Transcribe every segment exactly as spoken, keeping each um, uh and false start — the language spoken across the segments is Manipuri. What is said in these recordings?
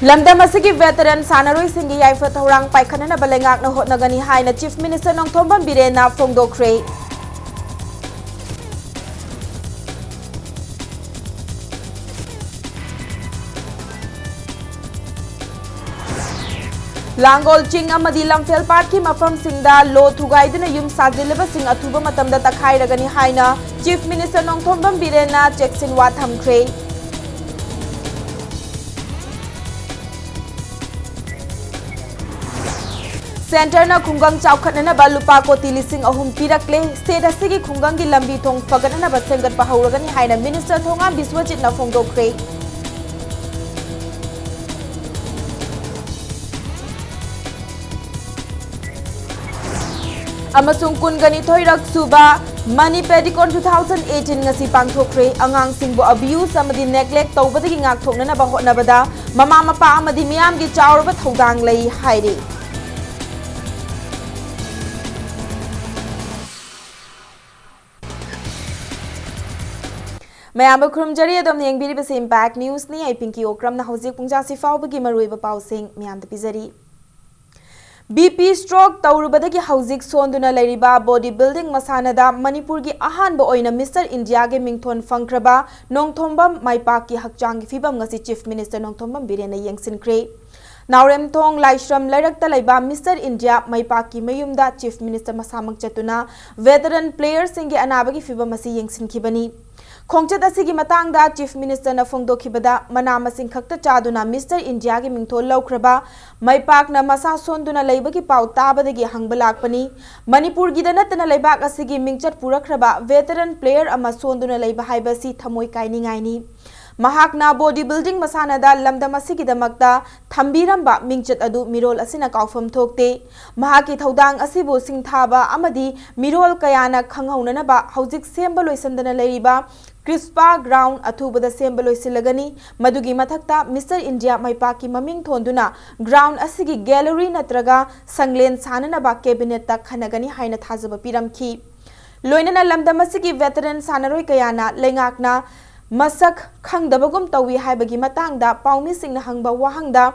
ꯂꯝꯗꯝ ꯑꯁꯤꯒꯤ veteran ꯁꯥꯟꯅꯔꯣꯏꯁꯤꯡꯒꯤ ꯌꯥꯏꯐ ꯊꯧꯔꯥꯡ ꯄꯥꯏꯈꯠꯅꯅꯕ ꯂꯩꯉꯥꯛꯅ ꯍꯣꯠꯅꯒꯅꯤ ꯍꯥꯏꯅ Chief Minister ꯅꯣꯡꯊꯣꯝꯕꯝ ꯕꯤꯔꯦꯟꯅ ꯐꯣꯡꯗꯣꯛꯈ꯭ꯔꯦ꯫ ꯂꯥꯡꯒꯣꯜ ꯆꯤꯡ ꯑꯃꯗꯤ ꯂꯝꯐꯦꯜ ꯄꯥꯠꯀꯤ ꯃꯐꯝꯁꯤꯡꯗ ꯂꯣ ꯊꯨꯒꯥꯏꯗꯨꯅ ꯌꯨꯝ ꯁꯥꯖꯤꯜꯂꯕꯁꯤꯡ ꯑꯊꯨꯕ ꯃꯇꯝꯗ ꯇꯛꯈꯥꯏꯔꯒꯅꯤ ꯍꯥꯏꯅ Chief Minister ꯅꯣꯡꯊꯣꯝꯕꯝ ꯕꯤꯔꯦꯟꯅ ꯆꯦꯛꯁꯤꯟꯋꯥ ꯊꯝꯈ꯭ꯔꯦ꯫ Centreꯅ ꯈꯨꯡꯒꯪ ꯆꯥꯎꯈꯠꯅꯅꯕ ꯂꯨꯄꯥ ꯀꯣꯇꯤ ꯂꯤꯁꯤꯡ ꯑꯍꯨꯝ ꯄꯤꯔꯛꯂꯦ꯫ State ꯑꯁꯤꯒꯤ ꯈꯨꯡꯒꯪꯒꯤ ꯂꯝꯕꯤ ꯊꯣꯡ ꯐꯒꯠꯅꯅꯕ ꯁꯦꯝꯒꯠꯄ ꯍꯧꯔꯒꯅꯤ ꯍꯥꯏꯅ Minister ꯊꯣꯉꯥꯝ ꯕꯤꯁ꯭ꯋꯖꯤꯠꯅ ꯐꯣꯡꯗꯣꯛꯈ꯭ꯔꯦ꯫ ꯑꯃꯁꯨꯡ ꯀꯨꯟꯒꯅꯤꯊꯣꯏꯔꯛ ꯁꯨꯕ Mani Padikon two thousand eighteen ꯉꯁꯤ ꯄꯥꯡꯊꯣꯛꯈ꯭ꯔꯦ꯫ ꯑꯉꯥꯡꯁꯤꯡꯕꯨ abuse ꯑꯃꯗꯤ neglect ꯇꯧꯕꯗꯒꯤ ꯉꯥꯛꯊꯣꯛꯅꯅꯕ ꯍꯣꯠꯅꯕꯗ ꯃꯃꯥ ꯃꯄꯥ ꯑꯃꯗꯤ ꯃꯤꯌꯥꯝꯒꯤ ꯆꯥꯎꯔꯕ ꯊꯧꯗꯥꯡ ꯂꯩ ꯍꯥꯏꯔꯤ꯫ ꯃꯌꯥꯝꯕꯨ ꯈꯨꯔꯨꯝꯖꯔꯤ, ꯑꯗꯣꯝꯅ ꯌꯦꯡꯕꯤꯔꯤꯕꯁꯤ Impact Newsꯅꯤ꯫ ꯑꯩ ꯄꯤꯡꯀꯤ ꯑꯣꯀ꯭ꯔꯝꯅ ꯍꯧꯖꯤꯛ ꯄꯨꯡꯖꯥꯁꯤ ꯐꯥꯎꯕꯒꯤ ꯃꯔꯨꯑꯣꯏꯕ ꯄꯥꯎꯁꯤꯡ ꯃꯌꯥꯝꯗ ꯄꯤꯖꯔꯤ꯫ BP stroke ꯇꯧꯔꯨꯕꯗꯒꯤ ꯍꯧꯖꯤꯛ ꯁꯣꯟꯗꯨꯅ ꯂꯩꯔꯤꯕ body building ꯃꯁꯥꯟꯅꯗ ꯃꯅꯤꯄꯨꯔꯒꯤ ꯑꯍꯥꯟꯕ ꯑꯣꯏꯅ Mister Indiaꯒꯤ ꯃꯤꯡꯊꯣꯟ ꯐꯪꯈ꯭ꯔꯕ ꯅꯣꯡꯊꯣꯝꯕꯝ ꯃꯥꯏꯄꯥꯛꯀꯤ ꯍꯛꯆꯥꯡꯒꯤ ꯐꯤꯕꯝ ꯉꯁꯤ Chief Minister ꯅꯣꯡꯊꯣꯝꯕꯝ ꯕꯤꯔꯦꯟꯅ ꯌꯦꯡꯁꯤꯟꯈ꯭ꯔꯦ꯫ ꯅꯥꯎꯔꯦꯝꯊꯣꯡ ꯂꯥꯏꯁ꯭ꯔꯝ ꯂꯩꯔꯛꯇ ꯂꯩꯕ Mister India ꯃꯥꯏꯄꯥꯛꯀꯤ ꯃꯌꯨꯝꯗ Chief Minister ꯃꯁꯥꯃꯛ ꯆꯠꯇꯨꯅ veteran playerꯁꯤꯡꯒꯤ ꯑꯅꯥꯕꯒꯤ ꯐꯤꯕꯝ ꯑꯁꯤ ꯌꯦꯡꯁꯤꯟꯈꯤꯕꯅꯤ꯫ ꯈꯣꯡꯆꯠ ꯑꯁꯤꯒꯤ ꯃꯇꯥꯡꯗ Chief Ministerꯅ ꯐꯣꯡꯗꯣꯛꯈꯤꯕꯗ, ꯃꯅꯥ ꯃꯁꯤꯡ ꯈꯛꯇ ꯆꯥꯗꯨꯅ Mister Indiaꯒꯤ ꯃꯤꯡꯊꯣꯜ ꯂꯧꯈ꯭ꯔꯕ ꯃꯥꯏꯄꯥꯛꯅ ꯃꯁꯥ ꯁꯣꯟꯗꯨꯅ ꯂꯩꯕꯒꯤ ꯄꯥꯎ ꯇꯥꯕꯗꯒꯤ ꯍꯪꯕ ꯂꯥꯛꯄꯅꯤ꯫ ꯃꯅꯤꯄꯨꯔꯒꯤꯗ ꯅꯠꯇꯅ ꯂꯩꯕꯥꯛ ꯑꯁꯤꯒꯤ ꯃꯤꯡꯆꯠ ꯄꯨꯔꯛꯈ꯭ꯔꯕ veteran player ꯑꯃ ꯁꯣꯟꯗꯨꯅ ꯂꯩꯕ ꯍꯥꯏꯕꯁꯤ ꯊꯃꯣꯏ ꯀꯥꯏꯅꯤꯡꯉꯥꯏꯅꯤ꯫ ꯃꯍꯥꯛꯅ body building ꯃꯁꯥꯟꯅꯗ ꯂꯝꯗꯝ ꯑꯁꯤꯒꯤꯗꯃꯛꯇ ꯊꯝꯕꯤꯔꯝꯕ ꯃꯤꯡꯆꯠ ꯑꯗꯨ ꯃꯤꯔꯣꯜ ꯑꯁꯤꯅ ꯀꯥꯎꯐꯝ ꯊꯣꯛꯇꯦ꯫ ꯃꯍꯥꯛꯀꯤ ꯊꯧꯗꯥꯡ ꯑꯁꯤꯕꯨ ꯁꯤꯡꯊꯥꯕ ꯑꯃꯗꯤ ꯃꯤꯔꯣꯜ ꯀꯌꯥꯅ ꯈꯪꯍꯧꯅꯅꯕ ꯍꯧꯖꯤꯛ ꯁꯦꯝꯕ ꯂꯣꯏꯁꯤꯟꯗꯅ ꯂꯩꯔꯤꯕ ꯀ꯭ꯔꯤꯁꯄꯥ ground ꯑꯊꯨꯕꯗ ꯁꯦꯝꯕ ꯂꯣꯏꯁꯤꯜꯂꯒꯅꯤ꯫ ꯃꯗꯨꯒꯤ ꯃꯊꯛꯇ Mister India ꯃꯥꯏꯄꯥꯛꯀꯤ ꯃꯃꯤꯡ ꯊꯣꯟꯗꯨꯅ ground ꯑꯁꯤꯒꯤ gallery ꯅꯠꯇ꯭ꯔꯒ ꯁꯪꯂꯦꯟ ꯁꯥꯅꯅꯕ cabinetꯇ ꯈꯟꯅꯒꯅꯤ ꯍꯥꯏꯅ ꯊꯥꯖꯕ ꯄꯤꯔꯝꯈꯤ꯫ ꯂꯣꯏꯅꯅ ꯂꯝꯗꯝ ꯑꯁꯤꯒꯤ veteran ꯁꯥꯟꯅꯔꯣꯏ ꯀꯌꯥꯅ ꯂꯩꯉꯥꯛꯅ ꯃꯁꯛ ꯈꯪꯗꯕꯒꯨꯝ ꯇꯧꯏ ꯍꯥꯏꯕꯒꯤ ꯃꯇꯥꯡꯗ ꯄꯥꯎꯃꯤꯁꯤꯡꯅ ꯍꯪꯕ ꯋꯥꯍꯪꯗ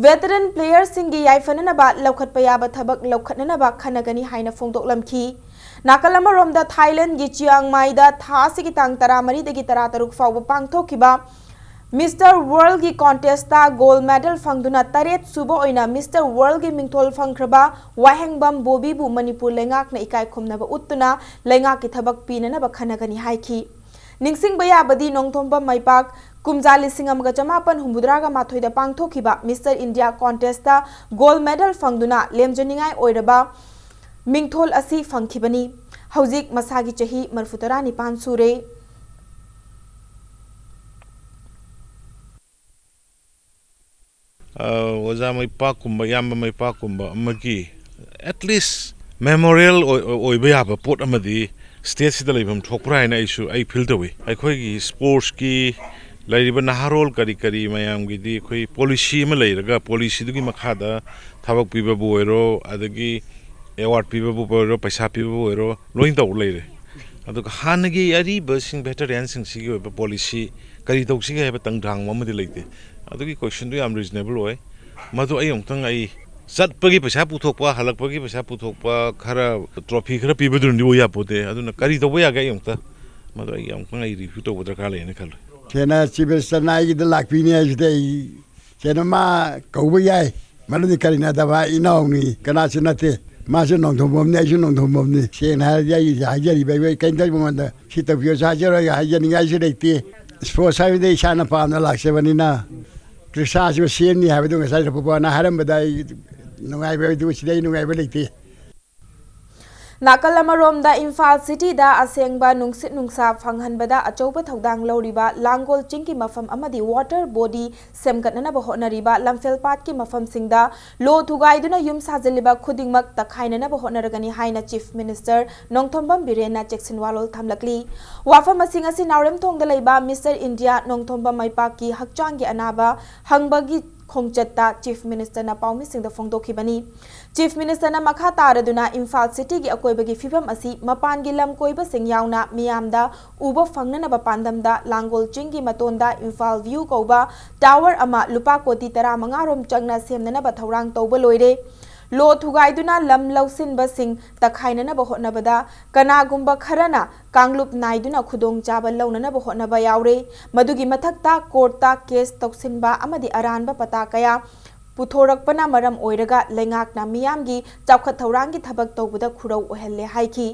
veteran playerꯁꯤꯡꯒꯤ ꯌꯥꯏꯐꯅꯅꯕ ꯂꯧꯈꯠꯄ ꯌꯥꯕ ꯊꯕꯛ ꯂꯧꯈꯠꯅꯅꯕ ꯈꯟꯅꯒꯅꯤ ꯍꯥꯏꯅ ꯐꯣꯡꯗꯣꯛꯂꯝꯈꯤ꯫ ꯅꯥꯀꯜ ꯑꯃꯔꯣꯝꯗ ꯊꯥꯏꯂꯦꯟꯗꯒꯤ ꯆꯤꯌꯥꯡ ꯃꯥꯏꯗ ꯊꯥ ꯑꯁꯤꯒꯤ ꯇꯥꯡ ꯇꯔꯥꯃꯔꯤꯗꯒꯤ ꯇꯔꯥꯇꯔꯨꯛ ꯐꯥꯎꯕ ꯄꯥꯡꯊꯣꯛꯈꯤꯕ Mister Worldꯒꯤ contestꯇ gold medal ꯐꯪꯗꯨꯅ ꯇꯔꯦꯠ ꯁꯨꯕ ꯑꯣꯏꯅ Mister Worldꯒꯤ ꯃꯤꯡꯊꯣꯜ ꯐꯪꯈ꯭ꯔꯕ ꯋꯥꯍꯦꯡꯕꯝ ꯕꯣꯕꯤꯕꯨ ꯃꯅꯤꯄꯨꯔ ꯂꯩꯉꯥꯛꯅ ꯏꯀꯥꯏ ꯈꯨꯝꯅꯕ ꯎꯠꯇꯨꯅ ꯂꯩꯉꯥꯛꯀꯤ ꯊꯕꯛ ꯄꯤꯅꯅꯕ ꯈꯟꯅꯒꯅꯤ ꯍꯥꯏꯈꯤ꯫ ꯅꯤꯡꯁꯤꯡꯕ ꯌꯥꯕꯗꯤ ꯅꯣꯡꯊꯣꯝꯕꯝ ꯃꯩꯄꯥꯛ ꯀꯨꯝꯖꯥ ꯂꯤꯁꯤꯡ ꯑꯃꯒ ꯆꯃꯥꯄꯟ ꯍꯨꯝꯐꯨꯇꯔꯥꯒ ꯃꯥꯊꯣꯏꯗ ꯄꯥꯡꯊꯣꯛꯈꯤꯕ Mister India contestꯇ gold medal ꯐꯪꯗꯨꯅ ꯂꯦꯝꯖꯅꯤꯡꯉꯥꯏ ꯑꯣꯏꯔꯕ ꯃꯤꯡꯊꯣꯜ ꯑꯁꯤ ꯐꯪꯈꯤꯕꯅꯤ꯫ ꯍꯧꯖꯤꯛ ꯃꯁꯥꯒꯤ ꯆꯍꯤ ꯃꯔꯤꯐꯨꯇꯔꯥ ꯅꯤꯄꯥꯟ ꯁꯨꯔꯦ꯫ ꯑ, ꯑꯣꯖꯥ ꯃꯩꯄꯥꯛꯀꯨꯝꯕ, ꯏꯌꯥꯝꯕ ꯃꯩꯄꯥꯛꯀꯨꯝꯕ ꯑꯃꯒꯤ at least memorial ꯑꯣꯏ-, ꯑꯣꯏꯕ ꯌꯥꯕ ꯄꯣꯠ ꯑꯃꯗꯤ stateꯁꯤꯗ ꯂꯩꯐꯝ ꯊꯣꯛꯄ꯭ꯔꯥ ꯍꯥꯏꯅ ꯑꯩꯁꯨ, ꯑꯩ feel ꯇꯧꯏ꯫ ꯑꯩꯈꯣꯏꯒꯤ sportsꯀꯤ ꯂꯩꯔꯤꯕ ꯅꯍꯥꯔꯣꯜ ꯀꯔꯤ ꯀꯔꯤ ꯃꯌꯥꯝꯒꯤꯗꯤ ꯑꯩꯈꯣꯏ policy ꯑꯃ ꯂꯩꯔꯒ, policyꯗꯨꯒꯤ ꯃꯈꯥꯗ ꯊꯕꯛ ꯄꯤꯕꯕꯨ ꯑꯣꯏꯔꯣ, ꯑꯗꯒꯤ award ꯄꯤꯕꯕꯨ ꯑꯣꯏꯔꯣ, ꯄꯩꯁꯥ ꯄꯤꯕꯕꯨ ꯑꯣꯏꯔꯣ, ꯂꯣꯏꯅ ꯇꯧꯔ ꯂꯩꯔꯦ꯫ ꯑꯗꯨꯒ ꯍꯥꯟꯅꯒꯤ ꯑꯔꯤꯕꯁꯤꯡ, veteranꯁꯤꯡꯁꯤꯒꯤ ꯑꯣꯏꯕ policy ꯀꯔꯤ ꯇꯧꯁꯤꯒꯦ ꯍꯥꯏꯕ ꯇꯪꯗ꯭ꯔꯥꯡꯕ ꯑꯃꯗꯤ ꯂꯩꯇꯦ꯫ ꯑꯗꯨꯒꯤ questionꯗꯨ ꯌꯥꯝ reasonable ꯑꯣꯏ꯫ ꯃꯗꯨ ꯑꯩ ꯑꯃꯨꯛꯇꯪ, ꯑꯩ ꯆꯠꯄꯒꯤ ꯄꯩꯁꯥ ꯄꯨꯊꯣꯛꯄ, ꯍꯜꯂꯛꯄꯒꯤ ꯄꯩꯁꯥ ꯄꯨꯊꯣꯛꯄ, ꯈꯔ trophy ꯈꯔ ꯄꯤꯕꯗꯨꯅꯗꯤ ꯑꯣꯏ ꯌꯥꯄꯣꯠꯇꯦ꯫ ꯑꯗꯨꯅ ꯀꯔꯤ ꯇꯧꯕ ꯌꯥꯒꯦ ꯑꯩ ꯑꯃꯨꯛꯇ, ꯃꯗꯨ ꯑꯩ ꯑꯃꯨꯛꯇꯪ ꯑꯩ review ꯇꯧꯕ ꯗꯔꯀꯥꯔ ꯂꯩꯌꯦꯅ ꯈꯜꯂꯤ꯫ ꯁꯦꯅꯥ ꯆꯤꯕ ꯆꯅꯥꯏꯒꯤꯗ ꯂꯥꯛꯄꯤꯅꯤ ꯍꯥꯏꯁꯤꯗꯤ ꯑꯩ ꯀꯩꯅꯣ ꯃꯥ ꯀꯧꯕ ꯌꯥꯏ꯫ ꯃꯔꯝꯗꯤ ꯀꯔꯤꯅꯗꯕ ꯏꯅꯥꯎꯅꯤ, ꯀꯅꯥꯁꯨ ꯅꯠꯇꯦ꯫ ꯃꯥꯁꯨ ꯅꯣꯡꯊꯣꯡꯕꯝꯅꯤ, ꯑꯩꯁꯨ ꯅꯣꯡꯊꯣꯡꯕꯝꯅꯤ꯫ ꯁꯦꯡꯅ ꯍꯥꯏꯔꯗꯤ ꯑꯩ ꯍꯥꯏꯖꯔꯤꯕ ꯑꯩ ꯀꯩꯝꯇ ꯃꯉꯣꯟꯗ ꯁꯤ ꯇꯧꯕꯤꯌꯣꯁꯨ ꯍꯥꯏꯖꯔꯣꯏ, ꯍꯥꯏꯖꯅꯤꯡꯉꯥꯏꯁꯨ ꯂꯩꯇꯦ꯫ Sports ꯍꯥꯏꯕꯗꯤ ꯏꯁꯥꯅ ꯄꯥꯝꯅ ꯂꯥꯛꯆꯕꯅꯤꯅ ꯀ꯭ꯔꯤꯁꯥꯁꯨ ꯁꯦꯝꯅꯤ ꯍꯥꯏꯕꯗꯨ ꯉꯁꯥꯏ ꯔꯘꯨꯕꯥꯅ ꯍꯥꯏꯔꯝꯕꯗ ꯑꯩ ꯅꯨꯡꯉꯥꯏꯕ ꯑꯗꯨ ꯁꯤꯗ ꯑꯩ ꯅꯨꯡꯉꯥꯏꯕ ꯂꯩꯇꯦ꯫ ꯅꯥꯀꯜ ꯑꯃꯔꯣꯝꯗ ꯏꯝꯐꯥꯜ cityꯗ ꯑꯁꯦꯡꯕ ꯅꯨꯡꯁꯤꯠ ꯅꯨꯡꯁꯥ ꯐꯪꯍꯟꯕꯗ ꯑꯆꯧꯕ ꯊꯧꯗꯥꯡ ꯂꯧꯔꯤꯕ ꯂꯥꯡꯒꯣꯜ ꯆꯤꯡꯒꯤ ꯃꯐꯝ ꯑꯃꯗꯤ water body ꯁꯦꯝꯒꯠꯅꯅꯕ ꯍꯣꯠꯅꯔꯤꯕ ꯂꯝꯐꯦꯜ ꯄꯥꯠꯀꯤ ꯃꯐꯝꯁꯤꯡꯗ ꯂꯣ ꯊꯨꯒꯥꯏꯗꯨꯅ ꯌꯨꯝ ꯁꯥꯖꯤꯜꯂꯤꯕ ꯈꯨꯗꯤꯡꯃꯛ ꯇꯛꯈꯥꯏꯅꯅꯕ ꯍꯣꯠꯅꯔꯒꯅꯤ ꯍꯥꯏꯅ Chief Minister ꯅꯣꯡꯊꯣꯝꯕꯝ ꯕꯤꯔꯦꯟꯅ ꯆꯦꯛꯁꯤꯟ ꯋꯥꯔꯣꯜ ꯊꯝꯂꯛꯂꯤ꯫ ꯋꯥꯐꯝ ꯑꯁꯤ ꯉꯁꯤ ꯅꯥꯎꯔꯦꯝꯊꯣꯡꯗ ꯂꯩꯕ Mister India ꯅꯣꯡꯊꯣꯝꯕꯝ ꯃꯩꯄꯥꯛꯀꯤ ꯍꯛꯆꯥꯡꯒꯤ ꯑꯅꯥꯕ ꯍꯪꯕꯒꯤ ꯈꯣꯡꯆꯠꯇ Chief Ministerꯅ ꯄꯥꯎꯃꯤꯁꯤꯡꯗ ꯐꯣꯡꯗꯣꯛꯈꯤꯕꯅꯤ꯫ Chief Ministerꯅ ꯃꯈꯥ ꯇꯥꯔꯗꯨꯅ ꯏꯝꯐꯥꯜ cityꯒꯤ ꯑꯀꯣꯏꯕꯒꯤ ꯐꯤꯕꯝ ꯑꯁꯤ ꯃꯄꯥꯟꯒꯤ ꯂꯝ ꯀꯣꯏꯕꯁꯤꯡ ꯌꯥꯎꯅ ꯃꯤꯌꯥꯝꯗ ꯎꯕ ꯐꯪꯅꯅꯕ ꯄꯥꯟꯗꯝꯗ ꯂꯥꯡꯒꯣꯜ ꯆꯤꯡꯒꯤ ꯃꯇꯣꯟꯗ ꯏꯝꯐꯥꯜ View ꯀꯧꯕ tower ꯑꯃ ꯂꯨꯄꯥ ꯀꯣꯇꯤ ꯇꯔꯥꯃꯉꯥ ꯔꯣꯝ ꯆꯪꯅ ꯁꯦꯝꯅꯅꯕ ꯊꯧꯔꯥꯡ ꯇꯧꯕ ꯂꯣꯏꯔꯦ꯫ ꯂꯣ ꯊꯨꯒꯥꯏꯗꯨꯅ ꯂꯝ ꯂꯧꯁꯤꯟꯕꯁꯤꯡ ꯇꯛꯈꯥꯏꯅꯅꯕ ꯍꯣꯠꯅꯕꯗ ꯀꯅꯥꯒꯨꯝꯕ ꯈꯔꯅ ꯀꯥꯡꯂꯨꯞ ꯅꯥꯏꯗꯨꯅ ꯈꯨꯗꯣꯡꯆꯥꯕ ꯂꯧꯅꯅꯕ ꯍꯣꯠꯅꯕ ꯌꯥꯎꯔꯦ꯫ ꯃꯗꯨꯒꯤ ꯃꯊꯛꯇ courtꯇ case ꯇꯧꯁꯤꯟꯕ ꯑꯃꯗꯤ ꯑꯔꯥꯟꯕ ꯄꯇꯥ ꯀꯌꯥ ꯄꯨꯊꯣꯔꯛꯄꯅ ꯃꯔꯝ ꯑꯣꯏꯔꯒ ꯂꯩꯉꯥꯛꯅ ꯃꯤꯌꯥꯝꯒꯤ ꯆꯥꯎꯈꯠ ꯊꯧꯔꯥꯡꯒꯤ ꯊꯕꯛ ꯇꯧꯕꯗ ꯈꯨꯔꯧ ꯑꯣꯏꯍꯜꯂꯦ ꯍꯥꯏꯈꯤ꯫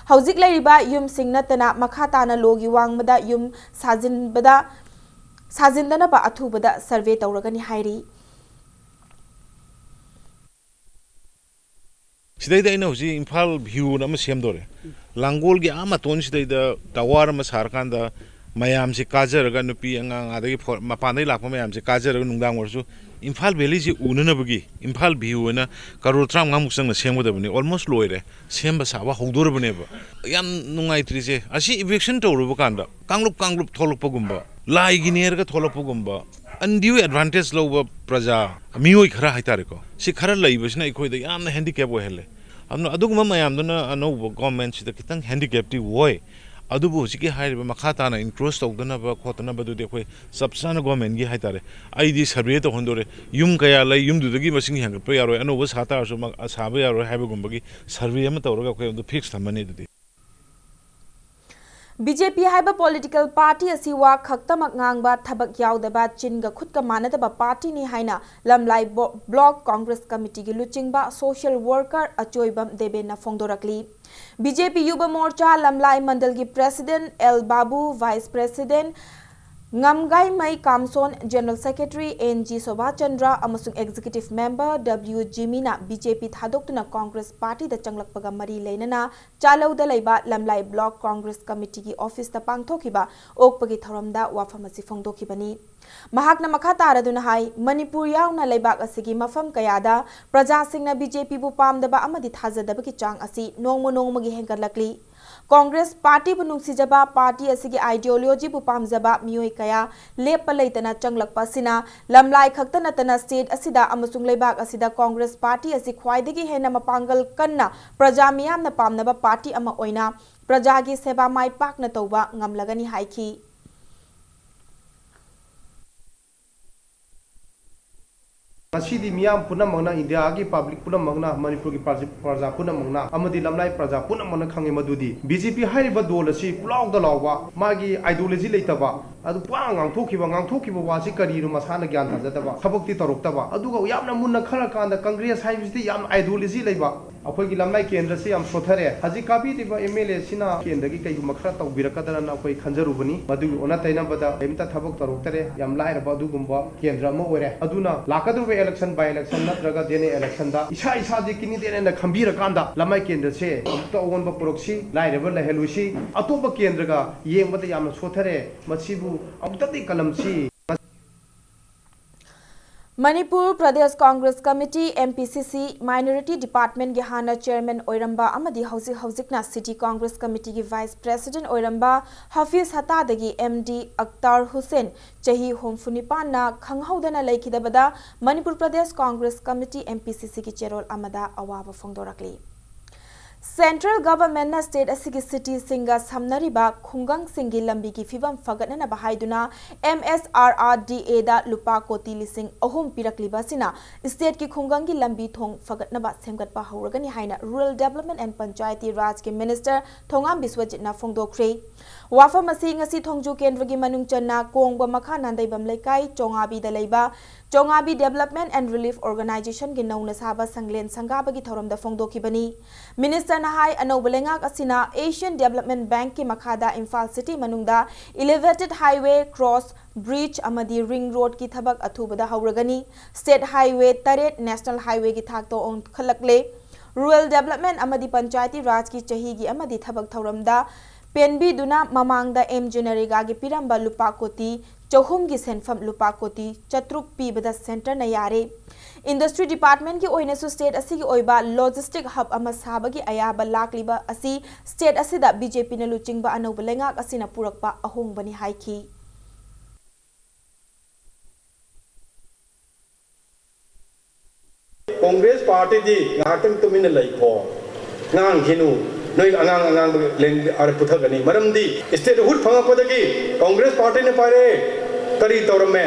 ꯍꯧꯖꯤꯛ ꯂꯩꯔꯤꯕ ꯌꯨꯝꯁꯤꯡ ꯅꯠꯇꯅ ꯃꯈꯥ ꯇꯥꯅ ꯂꯣꯒꯤ ꯋꯥꯡꯃꯗ ꯌꯨꯝ ꯁꯥꯖꯤꯟꯕꯗ, ꯁꯥꯖꯤꯟꯗꯅꯕ ꯑꯊꯨꯕꯗ survey ꯇꯧꯔꯒꯅꯤ ꯍꯥꯏꯔꯤ꯫ ꯁꯤꯗꯩꯗ ꯑꯩꯅ ꯍꯧꯖꯤꯛ ꯏꯝꯐꯥꯜ Viewꯅ ꯑꯃ ꯁꯦꯝꯗꯣꯔꯦ꯫ ꯂꯥꯡꯒꯣꯜꯒꯤ ꯑꯥ ꯃꯇꯣꯟꯁꯤꯗꯩꯗ tower ꯑꯃ ꯁꯥꯔꯀꯥꯟꯗ ꯃꯌꯥꯝꯁꯦ ꯀꯥꯖꯔꯒ, ꯅꯨꯄꯤ ꯑꯉꯥꯡ ꯑꯗꯒꯤ ꯐꯣ-, ꯃꯄꯥꯟꯗꯒꯤ ꯂꯥꯛꯄ ꯃꯌꯥꯝꯁꯦ ꯀꯥꯖꯔꯒ ꯅꯨꯡꯗꯥꯡ ꯑꯣꯏꯔꯁꯨ ꯏꯝꯐꯥꯜ valleyꯁꯤ ꯎꯅꯅꯕꯒꯤ ꯏꯝꯐꯥꯜ View ꯑꯣꯏꯅ ꯀꯔꯣꯔ ꯇꯔꯥꯃꯉꯥꯃꯨꯛ ꯆꯪꯅ ꯁꯦꯝꯒꯗꯕꯅꯤ꯫ Almost ꯂꯣꯏꯔꯦ, ꯁꯦꯝꯕ ꯁꯥꯕ ꯍꯧꯗꯣꯔꯕꯅꯦꯕ꯫ ꯌꯥꯝ ꯅꯨꯡꯉꯥꯏꯇ꯭ꯔꯤꯁꯦ ꯑꯁꯤ eviction ꯇꯧꯔꯨꯕ ꯀꯥꯟꯗ ꯀꯥꯡꯂꯨꯞ ꯀꯥꯡꯂꯨꯞ ꯊꯣꯛꯂꯛꯄꯒꯨꯝꯕ, ꯂꯥꯏꯒꯤ ꯅꯦꯔꯒ ꯊꯣꯛꯂꯛꯄꯒꯨꯝꯕ, undue advantage ꯂꯧꯕ ꯄ꯭ꯔꯖꯥ, ꯃꯤꯑꯣꯏ ꯈꯔ ꯍꯥꯏꯇꯥꯔꯦꯀꯣ, ꯁꯤ ꯈꯔ ꯂꯩꯕꯁꯤꯅ ꯑꯩꯈꯣꯏꯗ ꯌꯥꯝꯅ handicap ꯑꯣꯏꯍꯜꯂꯦ꯫ ꯑꯗꯨꯅ ꯑꯗꯨꯒꯨꯝꯕ ꯃꯌꯥꯝꯗꯨꯅ ꯑꯅꯧꯕ governmentꯁꯤꯗ ꯈꯤꯇꯪ handicapꯇꯤ ꯑꯣꯏ꯫ ꯑꯗꯨꯕꯨ ꯍꯧꯖꯤꯛꯀꯤ ꯍꯥꯏꯔꯤꯕ ꯃꯈꯥ ꯇꯥꯅ encroach ꯇꯧꯗꯅꯕ ꯈꯣꯠꯇꯅꯕꯗꯨꯗꯤ ꯑꯩꯈꯣꯏ ꯆꯞ ꯆꯥꯅ governmentꯀꯤ ꯍꯥꯏꯇꯥꯔꯦ꯫ ꯑꯩꯗꯤ survey ꯇꯧꯍꯟꯗꯣꯔꯦ꯫ ꯌꯨꯝ ꯀꯌꯥ ꯂꯩ, ꯌꯨꯝꯗꯨꯗꯒꯤ ꯃꯁꯤꯡ ꯍꯦꯟꯒꯠꯄ ꯌꯥꯔꯣꯏ, ꯑꯅꯧꯕ ꯁꯥ ꯇꯥꯔꯁꯨ ꯃ-, ꯁꯥꯕ ꯌꯥꯔꯣꯏ ꯍꯥꯏꯕꯒꯨꯝꯕꯒꯤ survey ꯑꯃ ꯇꯧꯔꯒ ꯑꯩꯈꯣꯏ ꯑꯗꯨ fix ꯊꯝꯃꯅꯤ꯫ ꯑꯗꯨꯗꯤ BJP ꯍꯥꯏꯕ political party ꯑꯁꯤ ꯋꯥ ꯈꯛꯇꯃꯛ ꯉꯥꯡꯕ, ꯊꯕꯛ ꯌꯥꯎꯗꯕ, ꯆꯤꯟꯒ ꯈꯨꯠꯀ ꯃꯥꯟꯅꯗꯕ partyꯅꯤ ꯍꯥꯏꯅ ꯂꯝꯂꯥꯏ ꯕꯣ-, Block Congress Committeeꯒꯤ ꯂꯨꯆꯤꯡꯕ social worker ꯑꯆꯣꯏꯕꯝ ꯗꯦꯕꯦꯟꯅ ꯐꯣꯡꯗꯣꯔꯛꯂꯤ꯫ BJP ꯌꯨꯕ ꯃꯣꯔꯆꯥ ꯂꯝꯂꯥꯏ ꯃꯟꯗꯜꯒꯤ president L Babu, vice president Ngamgaimei Kamson, general secretary N G Sobhachandra ꯑꯃꯁꯨꯡ executive member ꯗꯕ꯭ꯂꯤꯎ ꯖꯤꯃꯤꯅ BJP ꯊꯥꯗꯣꯛꯇꯨꯅ Congress partyꯗ ꯆꯪꯂꯛꯄꯒ ꯃꯔꯤ ꯂꯩꯅꯅ ꯆꯥꯂꯧꯗ ꯂꯩꯕ ꯂꯝꯂꯥꯏ Block Congress Committeeꯒꯤ officeꯇ ꯄꯥꯡꯊꯣꯛꯈꯤꯕ ꯑꯣꯛꯄꯒꯤ ꯊꯧꯔꯝꯗ ꯋꯥꯐꯝ ꯑꯁꯤ ꯐꯣꯡꯗꯣꯛꯈꯤꯕꯅꯤ꯫ ꯃꯍꯥꯛꯅ ꯃꯈꯥ ꯇꯥꯔꯗꯨꯅ ꯍꯥꯏ, ꯃꯅꯤꯄꯨꯔ ꯌꯥꯎꯅ ꯂꯩꯕꯥꯛ ꯑꯁꯤꯒꯤ ꯃꯐꯝ ꯀꯌꯥꯗ ꯄ꯭ꯔꯖꯥꯁꯤꯡꯅ BJPꯕꯨ ꯄꯥꯝꯗꯕ ꯑꯃꯗꯤ ꯊꯥꯖꯗꯕꯒꯤ ꯆꯥꯡ ꯑꯁꯤ ꯅꯣꯡꯃ ꯅꯣꯡꯃꯒꯤ ꯍꯦꯟꯒꯠꯂꯛꯂꯤ꯫ ꯀꯣꯡꯒ꯭ꯔꯦꯁ ꯄꯥꯔꯇꯤꯕꯨ ꯅꯨꯡꯁꯤꯖꯕ, ꯄꯥꯔꯇꯤ ꯑꯁꯤꯒꯤ ideologyꯕꯨ ꯄꯥꯝꯖꯕ ꯃꯤꯑꯣꯏ ꯀꯌꯥ ꯂꯦꯞꯄ ꯂꯩꯇꯅ ꯆꯪꯂꯛꯄ ꯑꯁꯤꯅ ꯂꯝꯂꯥꯏ ꯈꯛꯇ ꯅꯠꯇꯅ state ꯑꯁꯤꯗ ꯑꯃꯁꯨꯡ ꯂꯩꯕꯥꯛ ꯑꯁꯤꯗ ꯀꯣꯡꯒ꯭ꯔꯦꯁ ꯄꯥꯔꯇꯤ ꯑꯁꯤ ꯈ꯭ꯋꯥꯏꯗꯒꯤ ꯍꯦꯟꯅ ꯃꯄꯥꯡꯒꯜ ꯀꯟꯅ ꯄ꯭ꯔꯖꯥ ꯃꯤꯌꯥꯝꯅ ꯄꯥꯝꯅꯕ ꯄꯥꯔꯇꯤ ꯑꯃ ꯑꯣꯏꯅ ꯄ꯭ꯔꯖꯥꯒꯤ ꯁꯦꯕꯥ ꯃꯥꯏ ꯄꯥꯛꯅ ꯇꯧꯕ ꯉꯝꯂꯒꯅꯤ ꯍꯥꯏꯈꯤ꯫ ꯉꯁꯤꯗꯤ ꯃꯤꯌꯥꯝ ꯄꯨꯝꯅꯃꯛꯅ, ꯏꯟꯗꯤꯌꯥꯒꯤ public ꯄꯨꯝꯅꯃꯛꯅ, ꯃꯅꯤꯄꯨꯔꯒꯤ ꯄ꯭ꯔꯖ-, ꯄ꯭ꯔꯖꯥ ꯄꯨꯝꯅꯃꯛꯅ ꯑꯃꯗꯤ ꯂꯝꯂꯥꯏ ꯄ꯭ꯔꯖꯥ ꯄꯨꯝꯅꯃꯛꯅ ꯈꯪꯉꯤ ꯃꯗꯨꯗꯤ ꯕꯤ ꯖꯦ ꯄꯤ ꯍꯥꯏꯔꯤꯕ ꯗꯣꯜ ꯑꯁꯤ ꯄꯨꯂꯥꯎꯗ ꯂꯥꯎꯕ, ꯃꯥꯒꯤ ideology ꯂꯩꯇꯕ, ꯑꯗꯨ ꯄꯨꯔꯥ ꯉꯥꯡꯊꯣꯛꯈꯤꯕ, ꯉꯥꯡꯊꯣꯛꯈꯤꯕ ꯋꯥꯁꯤ ꯀꯔꯤꯅꯣ ꯃꯁꯥꯅ ꯒ꯭ꯌꯥꯟ ꯇꯥꯖꯗꯕ, ꯊꯕꯛꯇꯤ ꯇꯧꯔꯛꯇꯕ, ꯑꯗꯨꯒ ꯌꯥꯝꯅ ꯃꯨꯟꯅ ꯈꯜꯂꯀꯥꯟꯗ ꯀꯪꯒ꯭ꯔꯦꯁ ꯍꯥꯏꯕꯁꯤꯗꯤ ꯌꯥꯝꯅ ideology ꯂꯩꯕ, ꯑꯩꯈꯣꯏꯒꯤ ꯂꯝꯂꯥꯏ ꯀꯦꯟꯗ꯭ꯔꯁꯤ ꯌꯥꯝ ꯁꯣꯠꯊꯔꯦ꯫ ꯍꯧꯖꯤꯛ ꯀꯥꯕꯤꯔꯤꯕ ꯑꯦꯝ ꯑꯦꯜ ꯑꯦꯁꯤꯅ ꯀꯦꯟꯗ꯭ꯔꯒꯤ ꯀꯩꯒꯨꯝꯕ ꯈꯔ ꯇꯧꯕꯤꯔꯛꯀꯗ꯭ꯔꯅ ꯑꯩꯈꯣꯏ ꯈꯟꯖꯔꯨꯕꯅꯤ꯫ ꯃꯗꯨꯒꯤ ꯑꯣꯟꯅ ꯇꯩꯅꯕꯗ ꯀꯔꯤꯝꯇ ꯊꯕꯛ ꯇꯧꯔꯛꯇꯔꯦ꯫ ꯌꯥꯝ ꯂꯥꯏꯔꯕ ꯑꯗꯨꯒꯨꯝꯕ ꯀꯦꯟꯗ꯭ꯔ ꯑꯃ ꯑꯣꯏꯔꯦ꯫ ꯑꯗꯨꯅ ꯂꯥꯛꯀꯗꯧꯔꯤꯕ election, by election ꯅꯠꯇ꯭ꯔꯒ general election ꯗ ꯏꯁꯥ ꯏꯁꯥꯁꯤ candidate ꯍꯥꯏꯅ ꯈꯟꯕꯤꯔꯀꯥꯟꯗ ꯂꯝꯂꯥꯏ ꯀꯦꯟꯗ꯭ꯔꯁꯦ ꯑꯃꯨꯛꯇ ꯑꯑꯣꯟꯕ ꯄꯨꯔꯛꯁꯤ, ꯂꯥꯏꯔꯕ ꯂꯩꯍꯜꯂꯨꯁꯤ꯫ ꯑꯇꯣꯞꯄ ꯀꯦꯟꯗ꯭ꯔꯒ ꯌꯦꯡꯕꯗ ꯌꯥꯝꯅ ꯁꯣꯠꯊꯔꯦ꯫ ꯃꯁꯤꯕꯨ ꯑꯃꯨꯛꯇꯗꯤ ꯀꯜꯂꯝꯁꯤ꯫ Manipur Pradesh Congress committee, M P C C, Minority Department ꯀꯤ ꯍꯥꯟꯅ chairman ꯑꯣꯏꯔꯝꯕ ꯑꯃꯗꯤ ꯍꯧꯖꯤꯛ ꯍꯧꯖꯤꯛꯅ City Congress Committee ꯒꯤ vice president ꯑꯣꯏꯔꯝꯕ ꯍꯐꯤꯖ ꯍꯠꯇꯥꯗꯒꯤ ꯑꯦꯝ ꯗꯤ ꯑꯛꯇꯥꯔ ꯍꯨꯁꯦꯟ ꯆꯍꯤ ꯍꯨꯝꯐꯨ ꯅꯤꯄꯥꯟꯅ ꯈꯪꯍꯧꯗꯅ ꯂꯩꯈꯤꯗꯕꯗ Manipur Pradesh Congress committee, M P C C ꯒꯤ ꯆꯦꯔꯣꯜ ꯑꯃꯗ ꯑꯋꯥꯕ ꯐꯣꯡꯗꯣꯔꯛꯂꯤ꯫ Central Government ꯅ state ꯑꯁꯤꯒꯤ city ꯁꯤꯡꯒ ꯁꯝꯅꯔꯤꯕ ꯈꯨꯡꯒꯪꯁꯤꯡꯒꯤ ꯂꯝꯕꯤꯒꯤ ꯐꯤꯕꯝ ꯐꯒꯠꯅꯅꯕ ꯍꯥꯏꯗꯨꯅ ꯑꯦꯝ ꯑꯦꯁ ꯑꯥꯔ ꯑꯥꯔ ꯗꯤ ꯑꯦ ꯗ ꯂꯨꯄꯥ ꯀꯣꯇꯤ ꯂꯤꯁꯤꯡ ꯑꯍꯨꯝ ꯄꯤꯔꯛꯂꯤꯕ ꯑꯁꯤꯅ state ꯀꯤ ꯈꯨꯡꯒꯪꯒꯤ ꯂꯝꯕꯤ ꯊꯣꯡ ꯐꯒꯠꯅꯕ ꯁꯦꯝꯒꯠꯄ ꯍꯧꯔꯒꯅꯤ ꯍꯥꯏꯅ Rural Development and Panchayati Raj ꯀꯤ minister ꯊꯣꯉꯥꯝ ꯕꯤꯁ꯭ꯋꯖꯤꯠꯅ ꯐꯣꯡꯗꯣꯛꯈ꯭ꯔꯦ꯫ ꯋꯥꯐꯝ ꯑꯁꯤ ꯉꯁꯤ ꯊꯣꯡꯖꯨ ꯀꯦꯟꯗ꯭ꯔꯒꯤ ꯃꯅꯨꯡ ꯆꯟꯅ ꯀꯣꯡꯕ ꯃꯈꯥ ꯅꯥꯟꯗꯩꯕꯝ ꯂꯩꯀꯥꯏ ꯆꯣꯉꯥꯕꯤꯗ ꯂꯩꯕ ꯆꯣꯉꯥꯕꯤ Development and Relief Organisation ꯒꯤ ꯅꯧꯅ ꯁꯥꯕ ꯁꯪꯂꯦꯟ ꯁꯪꯒꯥꯕꯒꯤ ꯊꯧꯔꯝꯗ ꯐꯣꯡꯗꯣꯛꯈꯤꯕꯅꯤ꯫ Minister ꯅ ꯍꯥꯏ, ꯑꯅꯧꯕ ꯂꯩꯉꯥꯛ ꯑꯁꯤꯅ Asian Development Bank ꯀꯤ ꯃꯈꯥꯗ ꯏꯝꯐꯥꯜ city ꯃꯅꯨꯡꯗ elevated highway, cross bridge ꯑꯃꯗꯤ ring road ꯀꯤ ꯊꯕꯛ ꯑꯊꯨꯕꯗ ꯍꯧꯔꯒꯅꯤ꯫ State highway ꯇꯔꯦꯠ national highway ꯒꯤ ꯊꯥꯛꯇ ꯑꯣꯟꯈꯠꯂꯛꯂꯦ꯫ Rural Development ꯑꯃꯗꯤ Panchayati Raj ꯀꯤ ꯆꯍꯤꯒꯤ ꯑꯃꯗꯤ ꯊꯕꯛ ꯊꯧꯔꯝꯗ ꯄꯦꯟꯕꯤꯗꯨꯅ ꯃꯃꯥꯡꯗ ꯑꯦꯝ ꯖꯤ ꯅꯔꯦꯒꯥꯒꯤ ꯄꯤꯔꯝꯕ ꯂꯨꯄꯥ ꯀꯣꯇꯤ ꯆꯍꯨꯝꯒꯤ ꯁꯦꯟꯐꯝ ꯂꯨꯄꯥ ꯀꯣꯇꯤ ꯆꯥꯇ꯭ꯔꯨꯛ ꯄꯤꯕꯗ centreꯅ ꯌꯥꯔꯦ꯫ Industry departmentꯀꯤ ꯑꯣꯏꯅꯁꯨ state ꯑꯁꯤꯒꯤ ꯑꯣꯏꯕ logistic hub ꯑꯃ ꯁꯥꯕꯒꯤ ꯑꯌꯥꯕ ꯂꯥꯛꯂꯤꯕ ꯑꯁꯤ state ꯑꯁꯤꯗ BJPꯅ ꯂꯨꯆꯤꯡꯕ ꯑꯅꯧꯕ ꯂꯩꯉꯥꯛ ꯑꯁꯤꯅ ꯄꯨꯔꯛꯄ ꯑꯍꯣꯡꯕꯅꯤ ꯍꯥꯏꯈꯤ꯫ Congress partyꯗꯤ ꯉꯥꯏꯍꯥꯛꯇꯪ ꯇꯨꯃꯤꯟꯅ ꯂꯩꯈꯣ, ꯉꯥꯡꯈꯤꯅꯨ꯫ ꯅꯣꯏ ꯑꯉꯥꯡ ꯑꯉꯥꯡꯕ ꯂꯦꯡ-, ꯑꯥ, ꯄꯨꯊꯒꯅꯤ꯫ ꯃꯔꯝꯗꯤ statehood ꯐꯪꯉꯛꯄꯗꯒꯤ Congress partyꯅ ꯄꯥꯏꯔꯦ꯫ ꯀꯔꯤ ꯇꯧꯔꯝꯃꯦ?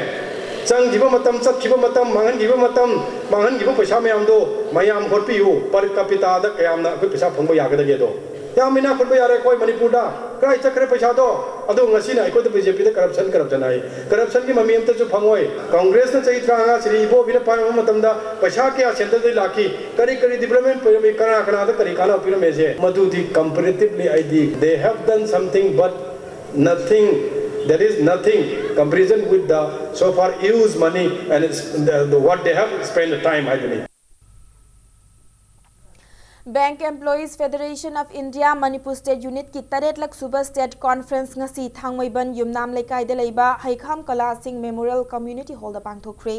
ꯆꯪꯈꯤꯕ ꯃꯇꯝ, ꯆꯠꯈꯤꯕ ꯃꯇꯝ, ꯃꯥꯡꯍꯟꯈꯤꯕ ꯃꯇꯝ, ꯃꯥꯡꯍꯟꯈꯤꯕ ꯄꯩꯁꯥ ꯃꯌꯥꯝꯗꯣ ꯃꯌꯥꯝ ꯍꯣꯠꯄꯤꯌꯨ꯫ Per capitada ꯀꯌꯥꯝꯅ ꯑꯩꯈꯣꯏ ꯄꯩꯁꯥ ꯐꯪꯕ ꯌꯥꯒꯗꯒꯦꯗꯣ꯫ ꯌꯥꯝ ꯏꯅꯥꯛ ꯈꯨꯟꯕ ꯌꯥꯔꯦ ꯑꯩꯈꯣꯏ ꯃꯅꯤꯄꯨꯔꯗ꯫ ꯀꯗꯥꯏ ꯆꯠꯈ꯭ꯔꯦ ꯄꯩꯁꯥꯗꯣ? ꯑꯗꯣ ꯉꯁꯤꯅ ꯑꯩꯈꯣꯏꯗ BJPꯗ corruption, corruption ꯍꯥꯏ꯫ Corruptionꯒꯤ ꯃꯃꯤ ꯑꯝꯇꯁꯨ ꯐꯪꯉꯣꯏ꯫ Congressꯅ ꯆꯍꯤ ꯇꯔꯥꯃꯉꯥ ꯁꯤꯔꯤ ꯏꯕꯣꯕꯤꯅ ꯄꯥꯏꯔꯝꯕ ꯃꯇꯝꯗ ꯄꯩꯁꯥ ꯀꯌꯥ centreꯗꯒꯤ ꯂꯥꯛꯈꯤ? ꯀꯔꯤ ꯀꯔꯤ development ꯄꯤꯔꯝꯃꯤ? ꯀꯅꯥ ꯀꯅꯥꯗ ꯀꯔꯤ ꯀꯥꯟꯅꯕ ꯄꯤꯔꯝꯃꯤꯁꯦ? ꯃꯗꯨꯗꯤ comparatively ꯑꯩꯗꯤ they have done something, but nothing, there is nothing comparison with the so far used money and it's, the, the, what they have spent the time ꯍꯥꯏꯗꯨꯅꯤ꯫ Bank Employees Federation of India Manipur State Unitꯀꯤ ꯇꯔꯦꯠꯂꯛ ꯁꯨꯕ State Conference ꯉꯁꯤ ꯊꯥꯡꯃꯩꯕꯟ ꯌꯨꯝꯅꯥꯝ ꯂꯩꯀꯥꯏꯗ ꯂꯩꯕ ꯍꯩꯈꯥꯝ ꯀꯂꯥ ꯁꯤꯡ Memorial Community Hallꯗ ꯄꯥꯡꯊꯣꯛꯈ꯭ꯔꯦ꯫